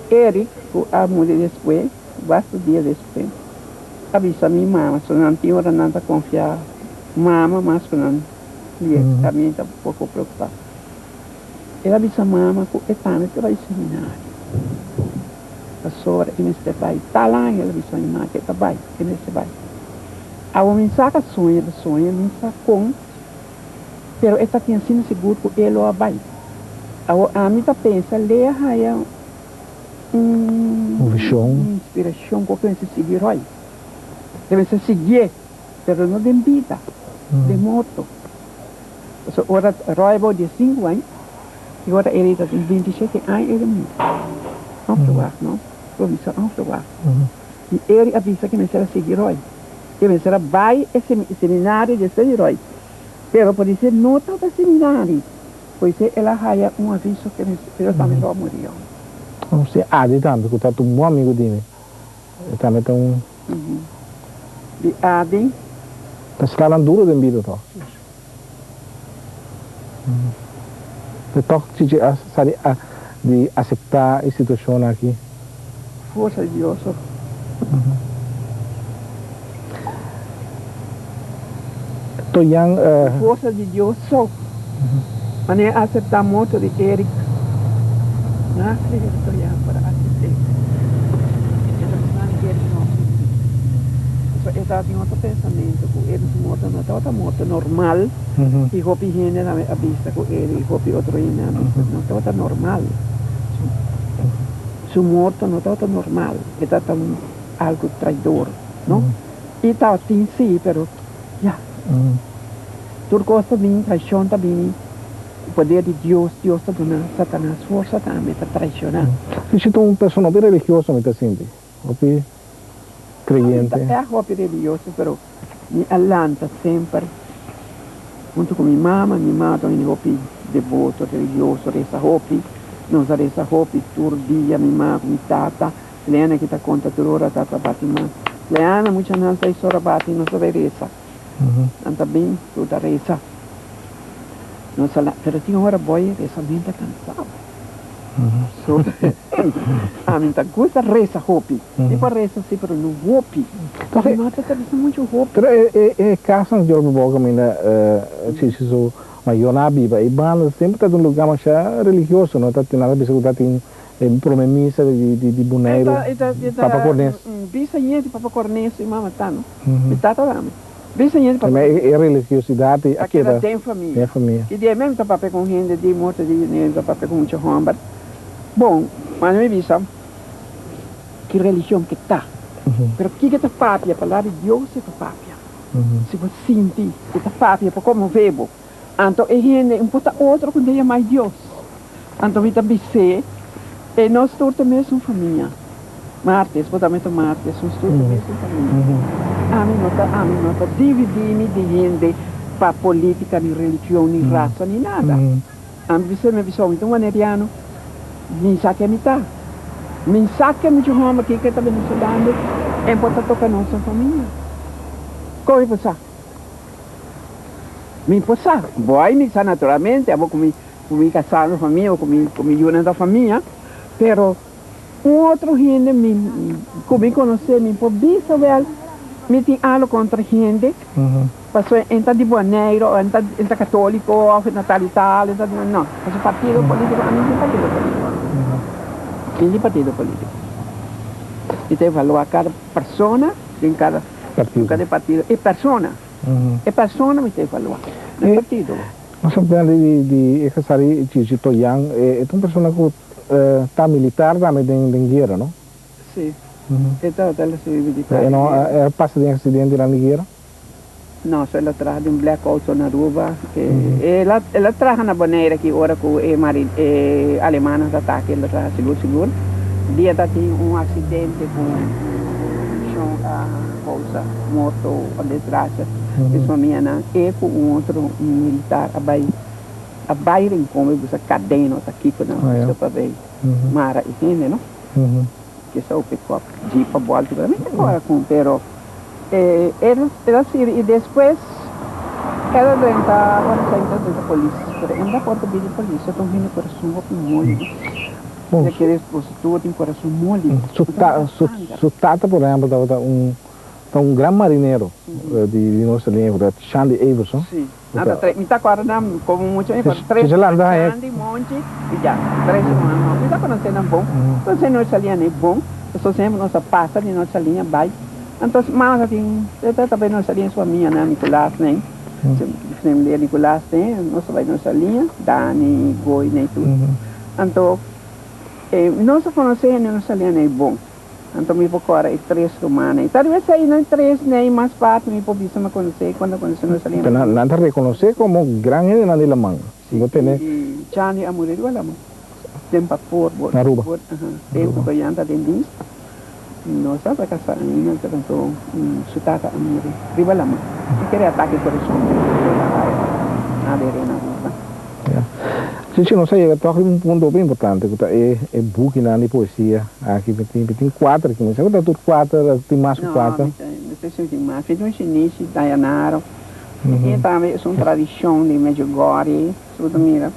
Eric ku a muri despues, basta dia despues, a bisa mi mama, so nan tin ora nan ta konfia mama mas ku nan lief, ami ta poko preokupa. El a bisa mama ku e tambe ta bai seminario, pasobra e mester bai tal aña, el a bisa mi mama ku e ta bai, e mester bai. Awe mi sa ka soña, el a soña, mi sa kon. Pero e ta tin asina sigur ku e lo a bai. Awor ami ta pensa Lea haya un Un vishon. inspirashon ku mester sigui Roy. E mester siguié, pero no den bida, den morto. Pasobra ora Roy a bou diesinku aña i ora Eli ta tin bintishete aña el a muri. Onverwacht, no? Bo bisa onverwacht. I Eli a bisa ku e mester a sigui Roy. E mester a bai e seminario despues di Roy. Pero podise no tabata seminario, podise el a haya un aviso ke mester, pero tambe lo a muri yòn. Oh, si Adi tambe, ku tabata un bon amigu di mi, e tambe ta un. Di Adi. Ta slanan duro den bida tòg. Pero tòg Chichi a sa di di aseptá e situashon aki. Forsa di Dios so. Toyan. Forsa di Dios so. Manera a aseptá morto di Eric. Mas lihe di Toyan por a asept'é. E ta bisa di Eric no a muri. Pasobra e tabatin otro pensamentu ku Eric su morto no tabata morto normal. I hopi hende tambe a bisa ku Eric i hopi otro hende a bisa no tabata normal. Su morto no tabata normal, e tabata un algo traidor, no? I tabatin si, pero ya. Tur cos ta bini, traicion ta bini, cu poder di Dios, Dios ta duna Satanas forsa tambe pa traiciona. Si ta un persona hopi religioso mi ta sinti, hopi creyente. Mi ta echt hopi religioso, pero mi a lanta semper hunto cu mi mama, mi mama ta un hende hopi devoto, religioso, reza hopi, nos a reza hopi tur dia, mi mama cu mi tata, Leana ki ta conta tur ora tata bati mas, Leana muchanan seis ora bati nos ta bay reza. Nan ta bin, tur ta reza. Nos a pero tin ora boy reza mi ta cansado. So, ami ta gusta reza hopi. Mi por reza si, pero no hopi. Mi mata ta reza mucho hopi. Pero e casnan di Yorba Boca caminda Chichi su mayornan a biba, e banda semper ta un lugar masha religioso, no? Ta tin nan ta bisa cu ta tin e prome misa di Boneiru, Papa Cornes. Bisañe di Papa Cornes mi mama ta, no? Mi tata tambe. Bisañe di Papa Cornes. E religiosidad a keda den famia. I di e mes mi ta papia ku un hende di morto di mi ta papia ku mucha homber. Bon, mas mi bisa ki religion ke ta. Pero kiko ta papia? Palabra di Dios e ta papia. Si bo sinti e ta papia pa konmove bo. Anto e hende un por ta otro ku ta yama Dios. Anto mi ta bis'é, e nos tur ta mesun famia. Martes, bo tambe ta Martes, nos tur ta mesun famia. Ami no ta, ami no ta dividí mi di hende pa polítika, ni religion, ni rasa, ni nada. Ami bis'é, mi a bisa, mi ta un waneriano, mi sa ken mi ta. Mi sa ke muchu hòmber kiko e ta venezolano, e por ta toka nos famia. Kon mi por sa? Mi por sa, boy mi sa naturalmente, abo ku mi ku mi kasá na famia o ku mi ku mi yunan ta famia, pero un otro hende mi ku mi konosé mi por bisa wèl mi tin alo kontra hende pasobra e ta di Boneiru o e ta e ta katoliko òf e ta tal i tal e ta no, pasobra partido politiko ami no tin partido politiko, mi tin partido politiko, mi ta evaluá kada persona den kada partido e persona. E persona mi ta evaluá, no e partido. Nos a bende di e Cesari Chichi Toyan, e ta un persona ku ta militar tambe den guera, no? Si, e tabata la sirbi militar. E no a pasa den aksidentenan di guera? No, so el a traha den blackout so na Aruba. El a el a traha na Bonaire aki ora ku e mari e alemanan ta atake el a traha sigur sigur. Dia ta tin un aksidente ku shon a kousa morto o desgrasia di su famianan e ku un otro militar a bai a bai Rincon bai buska kadena o ta kiko nan buska pa bai mara e hende no. Kisa o pick-up jeep a bolta pero mi ta kora con pero el a sirbi y despues el a drenta ora sa el a drenta polis pero el ta por ta bini polis ta un hende corazon hopi moli no ya kere boso tur tin corazon moli. Su tata por ehempel tabata un ta un gran marinero di nos liña Shandy Everson. Si. Nan ta tres, mi ta acorda nan como mucha, mi acorda tres Andy, Monchi y ya, tres hermano no, mi ta conoce nan bon, entonces nos salia ne bon, pasobra siempre nos ta pasa di nos salia bay, entonces mama ta tin, e ta bay nos salia su famia nan, Nicolas nen, su Nicolas nen, nos ta bay nos salia, Dani, Goy nen tur, anto nos a conoce hende nos salia ne bon. Anto mi por kòrda e tres rumannan. I tal bes ei nan tres nei mas parti mi por bisa mi konosé kuando konosé nos a Pero nan ta rekonosé komo gran hendenan di laman. Si, Bo tene. I Chandi a muri riba laman. Den bapor bor. Na Aruba. Bor, aha. Tempu ku Jan ta den dienst. No sa ta kasá ainda, pero anto su tata a muri riba laman. Mi kere atake kurason. A bere na Aruba. Ya. Chichi, nos a yega tòg riba un punto hopi importante ku ta e e bukinan di poesia aki. Mi tin mi tin kuater aki. Mi sa ku ta tur kuater, tin mas ku kuater. No, mi ta si tin mas. Mi tin un shinishi, Dayanaro. Mi tin tambe es un tradishon di Medjugorje, si bo ta mira.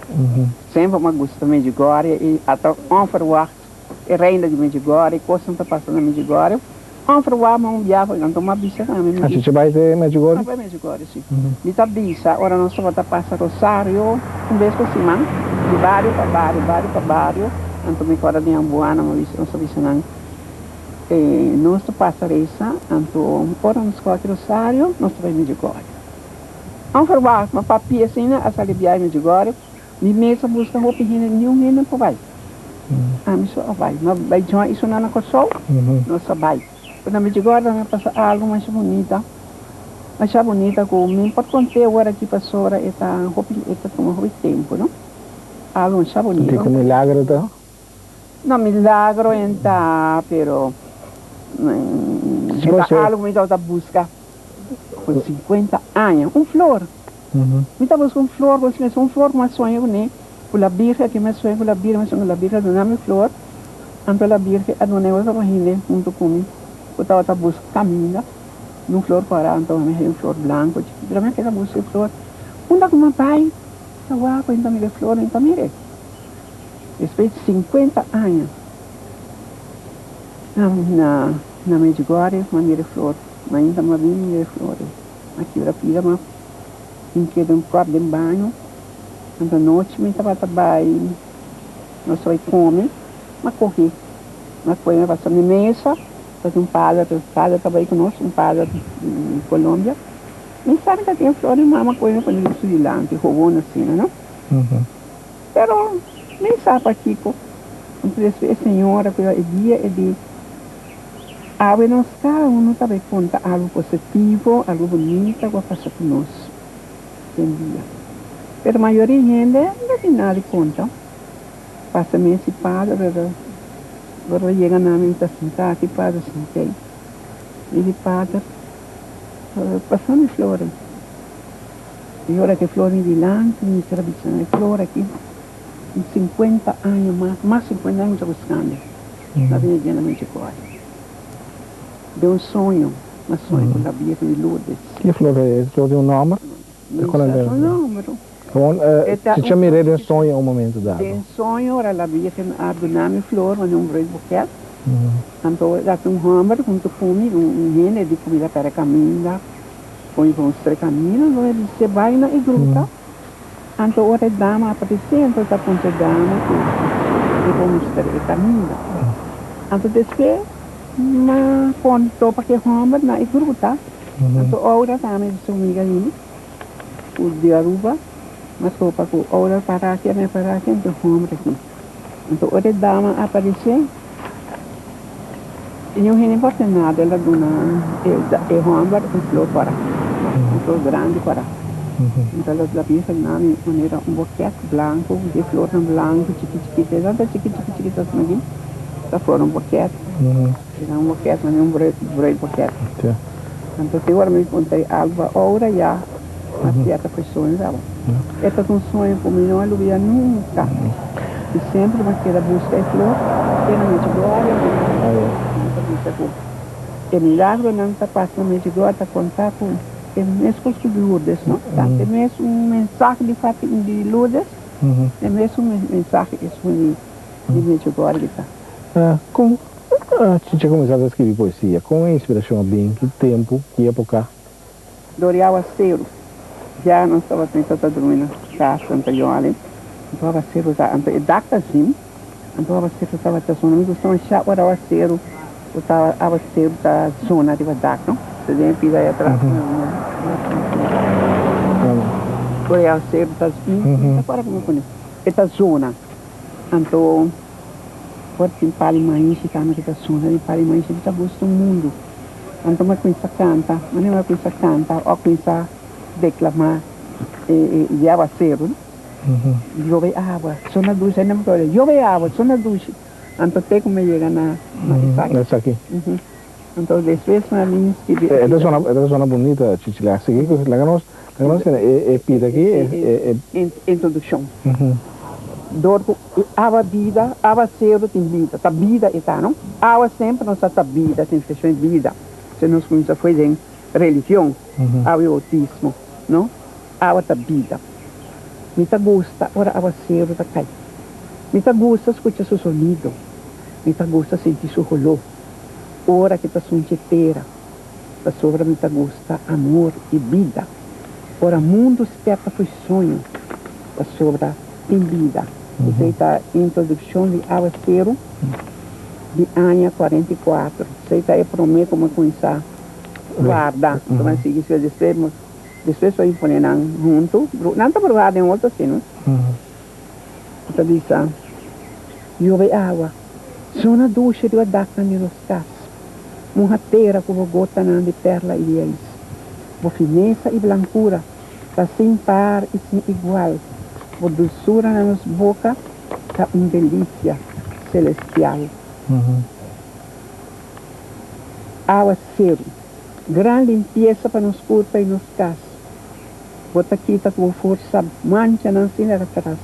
Semper mi a gusta Medjugorje i ata onverwacht e reina di Medjugorje, kosnan ta pasa na Medjugorje. Onverwacht mi un biaha nan tuma bisa tambe mi A Chichi bai te Medjugorje? A bai Medjugorje si. Mi ta bisa ora nos tabata pasa rosario un bes pa siman di bario pa bario, bario pa bario, anto mi kòrda di Ambuana mi bisa nos a bisa nan nos ta pasa resa anto ora nos kòrda rosario nos ta bai Medjugorje. Onverwacht mi papia asina a sali biaha Medjugorje mi mes a buska hopi hende niun hende no por bai. Ami so a bai. Mi a bai join i suna na Kòrsou, nos a bai. Pero na Medjugorje mi a pasa algu masha bunita, masha bunita ku mi por kont'é awor aki pasobra e ta hopi, e ta tuma hopi tempu, no. Algu masha bunita. Kiko milagro ta? No, milagro en ta, pero e ta algu mi tabata buska ku sinkuenta aña, un flor. Mi ta buska un flor, bo si un flor ku mi a soña kuné. Ku la Birgen, aki mi a sueña ku la Birgen, mi a sueña ku la Birgen a duna mi flor, anto la Birgen a duna e otro hende huntu ku mi ku tabata buska kaminda di un flor kòrá, anto mi a haña un flor blanko chikito, pero mi a keda buska e flor, unda ku mi a bai ta wak ku mi ta mira e flor, mi ta mir'e. Despues di sinkuenta aña na na Medjugorje mi a mira e flor, mainta mi a bin mira e flor, mi a kibra pida, mi a hink'e den un kòp den baño. Anto nochi mi tabata bai, nos bai come, m'a coge, m'a coge m'a pasa mi mesa, tabatin un pader, pader ta bai cu nos, un pader di Colombia, mi sa mi ta tin flor, mi mama coge mi pone su dilanti, gewoon asina no, pero mi sa pakico, anto despues e señora cu e dia e di, awe nos cada uno ta bai conta algo positivo, algo bunita cu a pasa cu nos. Den dia. Pero mayoria hende no tin nada di konta. Pasa mes si padre pero ora yega na mi mi ta sinta aki padre sint'ei. Mi di pader pasa mi flor ei. I ora ku e flor mi dilanti mi mester a bisa nan e flor aki un sinkuenta aña mas, mas sinkuenta aña mi ta buskando e. Ta bini dje na mi djikòrda. Den un soño. M'a soña ku la Virgen di Lourdes. Ki flor ta e? Flor tin un nòmber? Mi sa su nòmber. Gewoon si cha mir'é den soño un momento dado. Den soño ora la Virgen a duna mi flor manera un groot buket. Anto e ta un hòmber huntu ku mi, un hende di ku mi ta pèrdè kaminda, kon kon stre kaminda. Anto e bis'é bai na e gruta. Anto ora e dama aparesé anto e ta puntra e dama ku e por mustra e kaminda. Anto despues. Ma kon topa ke hòmber na e gruta. Anto ora tambe su amiga di mi ku di Aruba mas topa ku ora para aki ami a para aki anto homber aki. Anto ora e dama a aparece niun hende por haci nada el a duna e homber un flor kora un flor grandi kora. Anto el a bisa nami manera un boket blanco di flornan blanco chiki chikito e tanta chiki chiki chikito asina aki ta forma un boket. Era un boket manera un brood boket. Anto te ora mi puntra e algo ora ya a cierta cu e soño tabata. E ta un soño cu mi no a lubida nunca. Y semper mi a keda busca e flor te na Medjugorje. Mi ta bisa cu e milagronan ta pasa na Medjugorje ta conta cu e mescos cu Lourdes, no? Ta e mesun mensahe di Fatima di Lourdes, e mesun mensahe esun di Medjugorje ta. Con Chicha kuminsá ta skirbi poesia? Kon e inspirashon a bin? Ki tempu? Ki époka? Dor di awaseru ya nos tabata mi tabata drumi na kas Santa Yoli, anto awaseru ta anto e dak ta zim, anto awaseru tabata zona, mi gusta masha ora awaseru ku ta awaseru ta zona riba dak no, ta den e pida ei atras ora e awaseru ta mi ta kòrda komo pone e ta zona anto. Por tin pali maishi tambe ki ta suna di pali maishi mi ta gusta un mundu. Anto mi a kuminsa kanta, manera mi a kuminsa kanta o kuminsa deklama e e awaseru no. Yobe awa, sona dushi, ainda mi ta oye, yobe awa, sona dushi. Anto te ku mi a yega na na esaki. Anto despues mi a bin skibi. E ta sona, e ta sona bunita, Chichila. Sigui ku, laga nos, laga nos tene e pida aki, e e. Introdukshon. Dor ku awa bida, awa seru tin bida, ta bida e ta, no? Awa semper nos sa ta bida, signifikashon e bida. Si nos kuminsá fo'i den religion, awa e boutismo, no? Awa ta bida. Mi ta gusta ora awa seru ta kai. Mi ta gusta skucha su sonido. Mi ta gusta sinti su holó. Ora ki ta sunchi tera, pasobra mi ta gusta amor i bida. Ora mundu sperta fo'i soño, pasobra tin bida. Esei ta introdukshon di Awaseru di aña 44. Esei ta e promé ku mi a kuminsá warda. Anto mi a sigui skirbi. Despues, despues mi a pone nan huntu. Nan ta bruhá den otro asina. Mi ta bisa, Yobe awa. Zona dushi riba daknan di nos kas. Muha tera ku bo gotanan di perla i di ijs. Bo finesa i blankura ta sin par i sin igual. Bo dulsura na nos boka ta un delisia selestial. Awa seru, gran limpiesa pa nos kurpa i nos kas. Bo ta kita ku bo forsa manchanan sin laga tras.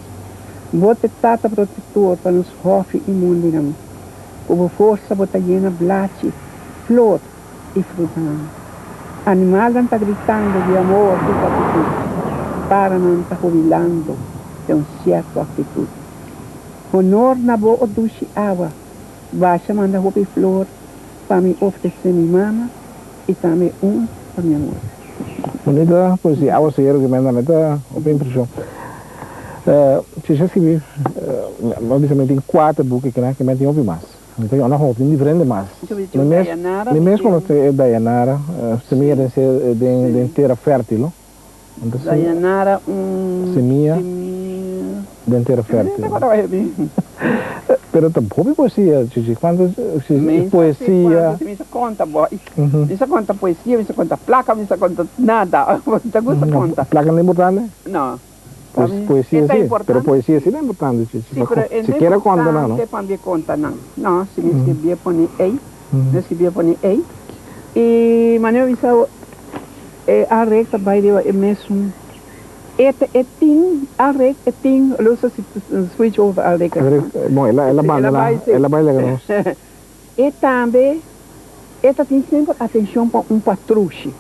Bo ta e Tata protector pa nos hòfi i mundinan. Ku bo forsa bo ta yena blachi, flor i frutanan. Animalnan ta gritando di amor i gratitud. Paranan ta hubilando den un sierto actitud. Honor na bo, o dushi awa, basha manda hopi flor pa mi ofrece mi mama i tambe un pa mi amor. Bunita poesia, Awaseru ki menda mi ta hopi impresion. Chisha a skibi, mi a bisa mi tin kuater buki kina, ki mi tin hopi mas. Mi ta anda hopi, tin diferente mas. Mi mes, mi mes konosé e Dayanara, semia den den tera fértil, no? Dayanara un semia den tera fértil. Pero ta hopi poesia, Chichi. Cuanto poesia? Mi sa conta boy. Mi sa conta poesia, mi sa conta placa, mi sa conta nada. Mi ta gusta conta. Placa no ta importante? No. Poesia si, pero poesia si ta importante, Chichi. Si, pero e no importante pa mi conta nan. No, si mi scribie pone ey, mi scribie pone ey. Y manera mi bisa e arek ta bay riba e mesun. E ta e tin alrek e tin lo sa si switch over alrek. Bon el a el a banda na el a bai laga nos. E tambe e ta tin semper atencion pa un patrushi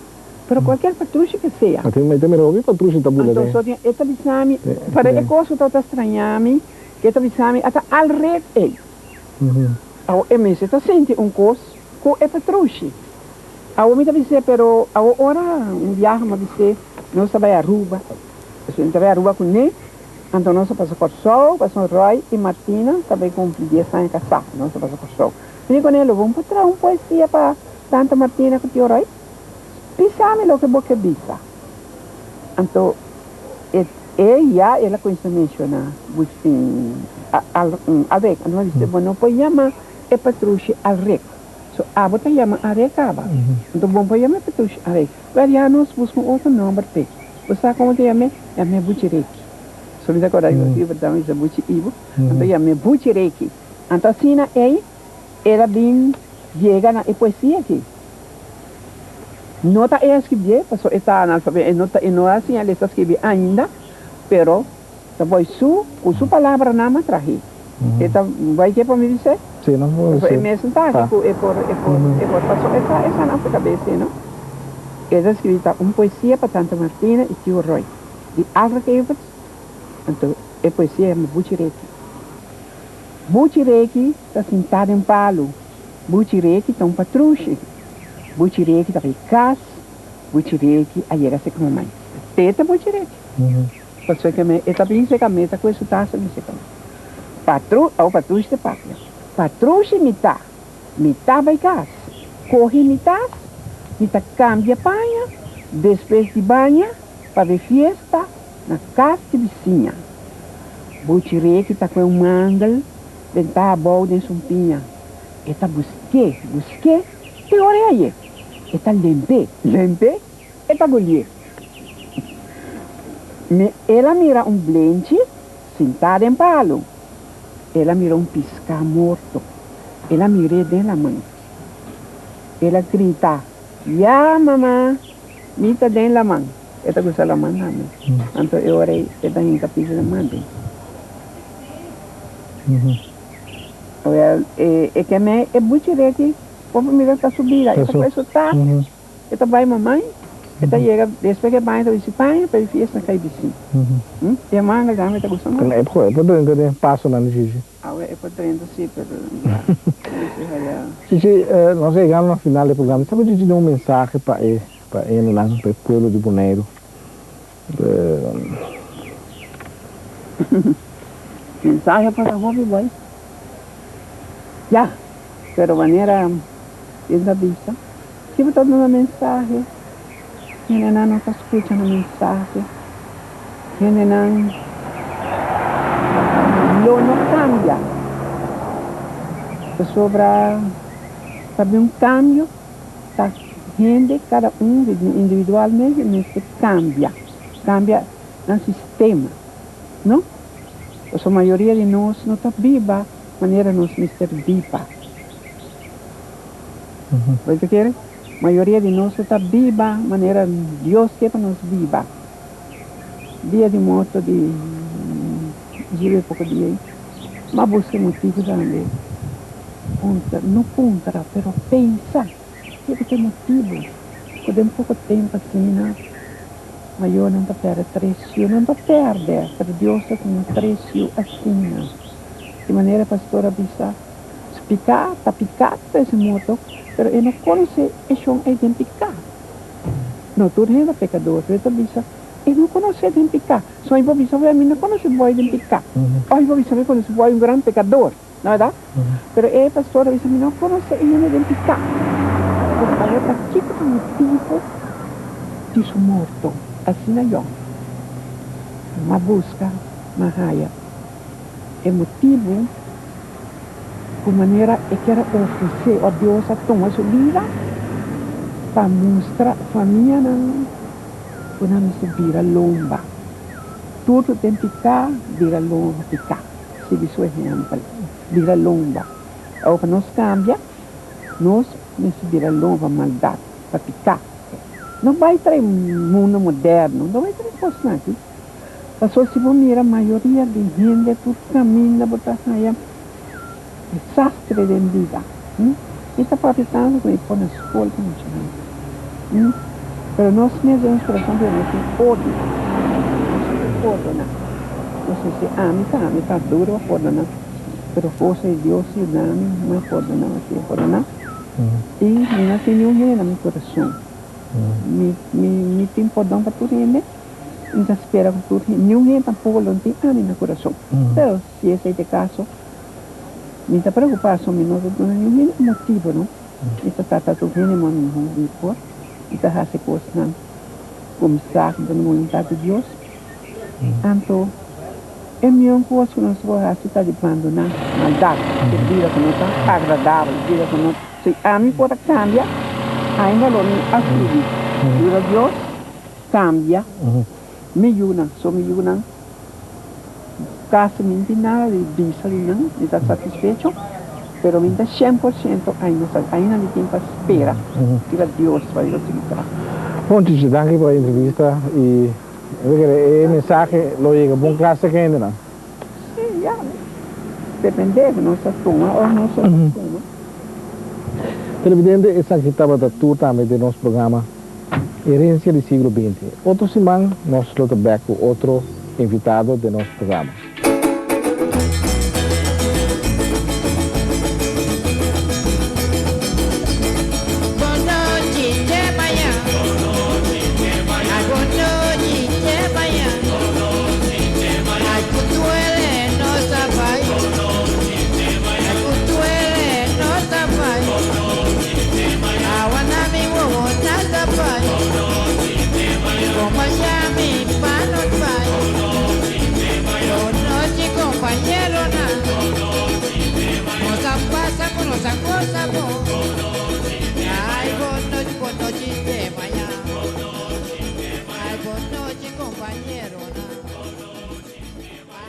pero cualkier patrushi ke sea. A tin ta mira hopi patrushi ta bula den. Anto so tin e ta bisa mi pero e cos cu tabata straña mi ke ta bisa mi ata alrek ey awo e mester ta sinti un cos cu e patrushi. Awo mi ta bis'é, pero awo ora un biaha mi a bis'é, nos ta bai Aruba. Pasobra mi ta bai Aruba kuné, anto nos a pasa Kòrsou, pasobra Roy i Martina ta bai kumpli dies aña kasá, nos a pasa Kòrsou. Mi di kuné, lo bon por traha un poesia pa tanta Martina ku tio Roy? Bisa mi loke bo ke bisa. Anto e e ya el a kuminsá menshoná Alrek. Anto mi a bisa, bo no por yama e patrushi Alrek. So abo ta yama Alrek kaba. Anto bo no por yama e patrushi Alrek. Wèl ya nos buska un otro nòmber p'e. Bo sa komo ta yam'é? Yam'é Buchi Reki. So mi ta kòrda ku Ivo ta bisa Buchi Ivo. Anto yam'é Buchi Reki. Anto asina ei el a bin yega na e poesia aki. No ta e a skibié, pasobra e ta analfabet, e no ta, e no a siña lesa skibi ainda, pero ta boy su, ku su palabranan a trah'é. E ta bai ke pa mi bis'é? Sí, nos por Pasobra e bis'é. mes ta aki ku e por, e por, e por, pasobra e sa esanan for kabes ei, no? E ta skibi ta un poesia pa Tante Martina i Tio Roy, di Alfred Everts, anto e poesia yama Buchi Reki. Buchi Reki ta sintá den palu. Buchi Reki ta un patrushi. Buchi Reki ta bai kas. Buchi Reki a yega seka mamai. Te ta Buchi Reki. Pasobra ke me e ta bin seka mi, e ta kue su tasa bin seka mi. Patru, awo patrushi ta papia. Patrushi mi ta. Mi ta bai kas. Kohe mi tas, mi ta kambia paña, despues di baña pa bai fiesta na kas di bisiña. Buchi Reki ta kue un mangel den ta abou den sumpiña. E ta busk'é, busk'é, te ora e hañ'é. E ta lemp'é, lemp'é, e ta golié. Mi, el a mira un blenchi sintá den palu. El a mira un piská morto. El a mir'é den laman. El a grita, Ya, mama, mi ta den laman. E ta gusta laman tambe. Anto e ora ei e ta hinka pis den man den. Wel, e ke me e buchi reki por mira ta su bida. E ta kue su tas, e ta bai mamai, e ta yega despues ke baña ta bisti paña pa e fiesta kai bisti. E manga tambe ta gusta mas. E por drenta den pasonan di Chichi. Awe e por drenta si, pero ya mester haya. Chichi, nos a yegando na final di e programa. Sa ku Chichi tin un mensahe pa e pa e hendenan, pa e pueblo di Boneiru? Mensahe por ta hopi boy. Ya, pero manera den ta bisa, si bo ta duna mensahe, hendenan no ta skucha nan mensahe, hendenan lo no kambia, pasobra ta bin un kambio. Ta hende kada un individualmente mester kambia, kambia nan sistema, no? Pasobra mayoria di nos no ta biba manera nos mester biba. Bo ta kere? Mayoria di nos no ta biba manera Dios ke pa nos biba. Dia di morto di Jibe poko dia ei, m'a buska motibu tambe. Puntra, no puntra, pero pensa kiko ta e motibu ku den poko tempu asina mayornan ta pèrdè tres yu. Nan ta pèrdè, pero Dios ta tuma tres yu asina. Di manera e pastor a bisa, Su piká ta piká ku ta ese morto, pero e no konosé e shon ei den piká. No tur hende ta pekador, pero e ta bisa, E no konosé den piká. So i bo bisa, Wè, mi no konosé bo ei den piká. Òf i bo bisa, Mi konosé bo ei un gran pekador. No berdad? Pero e pastor a bisa, Mi no conoce e hende den pica. Por favor, pakico ta motibo di su morto? Asina yong. M'a busca, m'a haya e motibo cu manera e kier a ofrece o Dios a tuma su bida pa mustra famianan cu nan mester bira lomba. Tur cu den pica, bira lomba pica. Sigui su ehempel, bira lomba. Awor pa nos kambia, nos mester bira lomba maldat, pa piká. No bai trae mundu moderno, no bai trae kosnan aki. Pasobra si bo mira mayoria di hende tur kaminda bo ta haya desastre den bida. Mi ta papia tantu ku mi por na skol ku muchanan. Pero nos mes den nos kurason pero nos tin odio. Nos no por pordoná. Nos mester ami ta ami ta duro pa pordoná. Pero forsa di Dios yuda mi mi a pordoná mi a siña pordoná. I mi no tin niun hende na mi kurason. Mi mi mi tin pordon pa tur hende. Mi ta spera ku tur hende niun hende tampoko lo no tin ami na kurason. Pero si esei ta e kaso mi ta preokupá so mi no ta duna niun hende motibu no. Mi ta trata tur hende moda mihó mi por. I ta hasi kosnan ku mi sa ku ta na boluntat di Dios. Anto e mihó kos ku nos por hasi ta di bandoná maldat, e bida ku no ta agradabel, e bida ku no. Si ami por a kambia, ainda lo mi a sigui yuda Dios kambia mi yunan. So mi yunan kasi mi no tin nada di bisa di nan, mi ta satisfecho, pero mi no ta 100% ainda, ainda mi tin pa spera riba Dios pa Dios sigui traha. Bon Chichi, danki pa e entrevista y mi ta kere e mensahe lo yega bon kla serka hendenan. Sí, ya. Depende ku nos ta tuma of nos no ta tuma. Televidente, esaki tabata tur tambe den nos programa Herencia di Siglo Binti. Otro siman nos lo ta bek ku otro invitado den nos programa.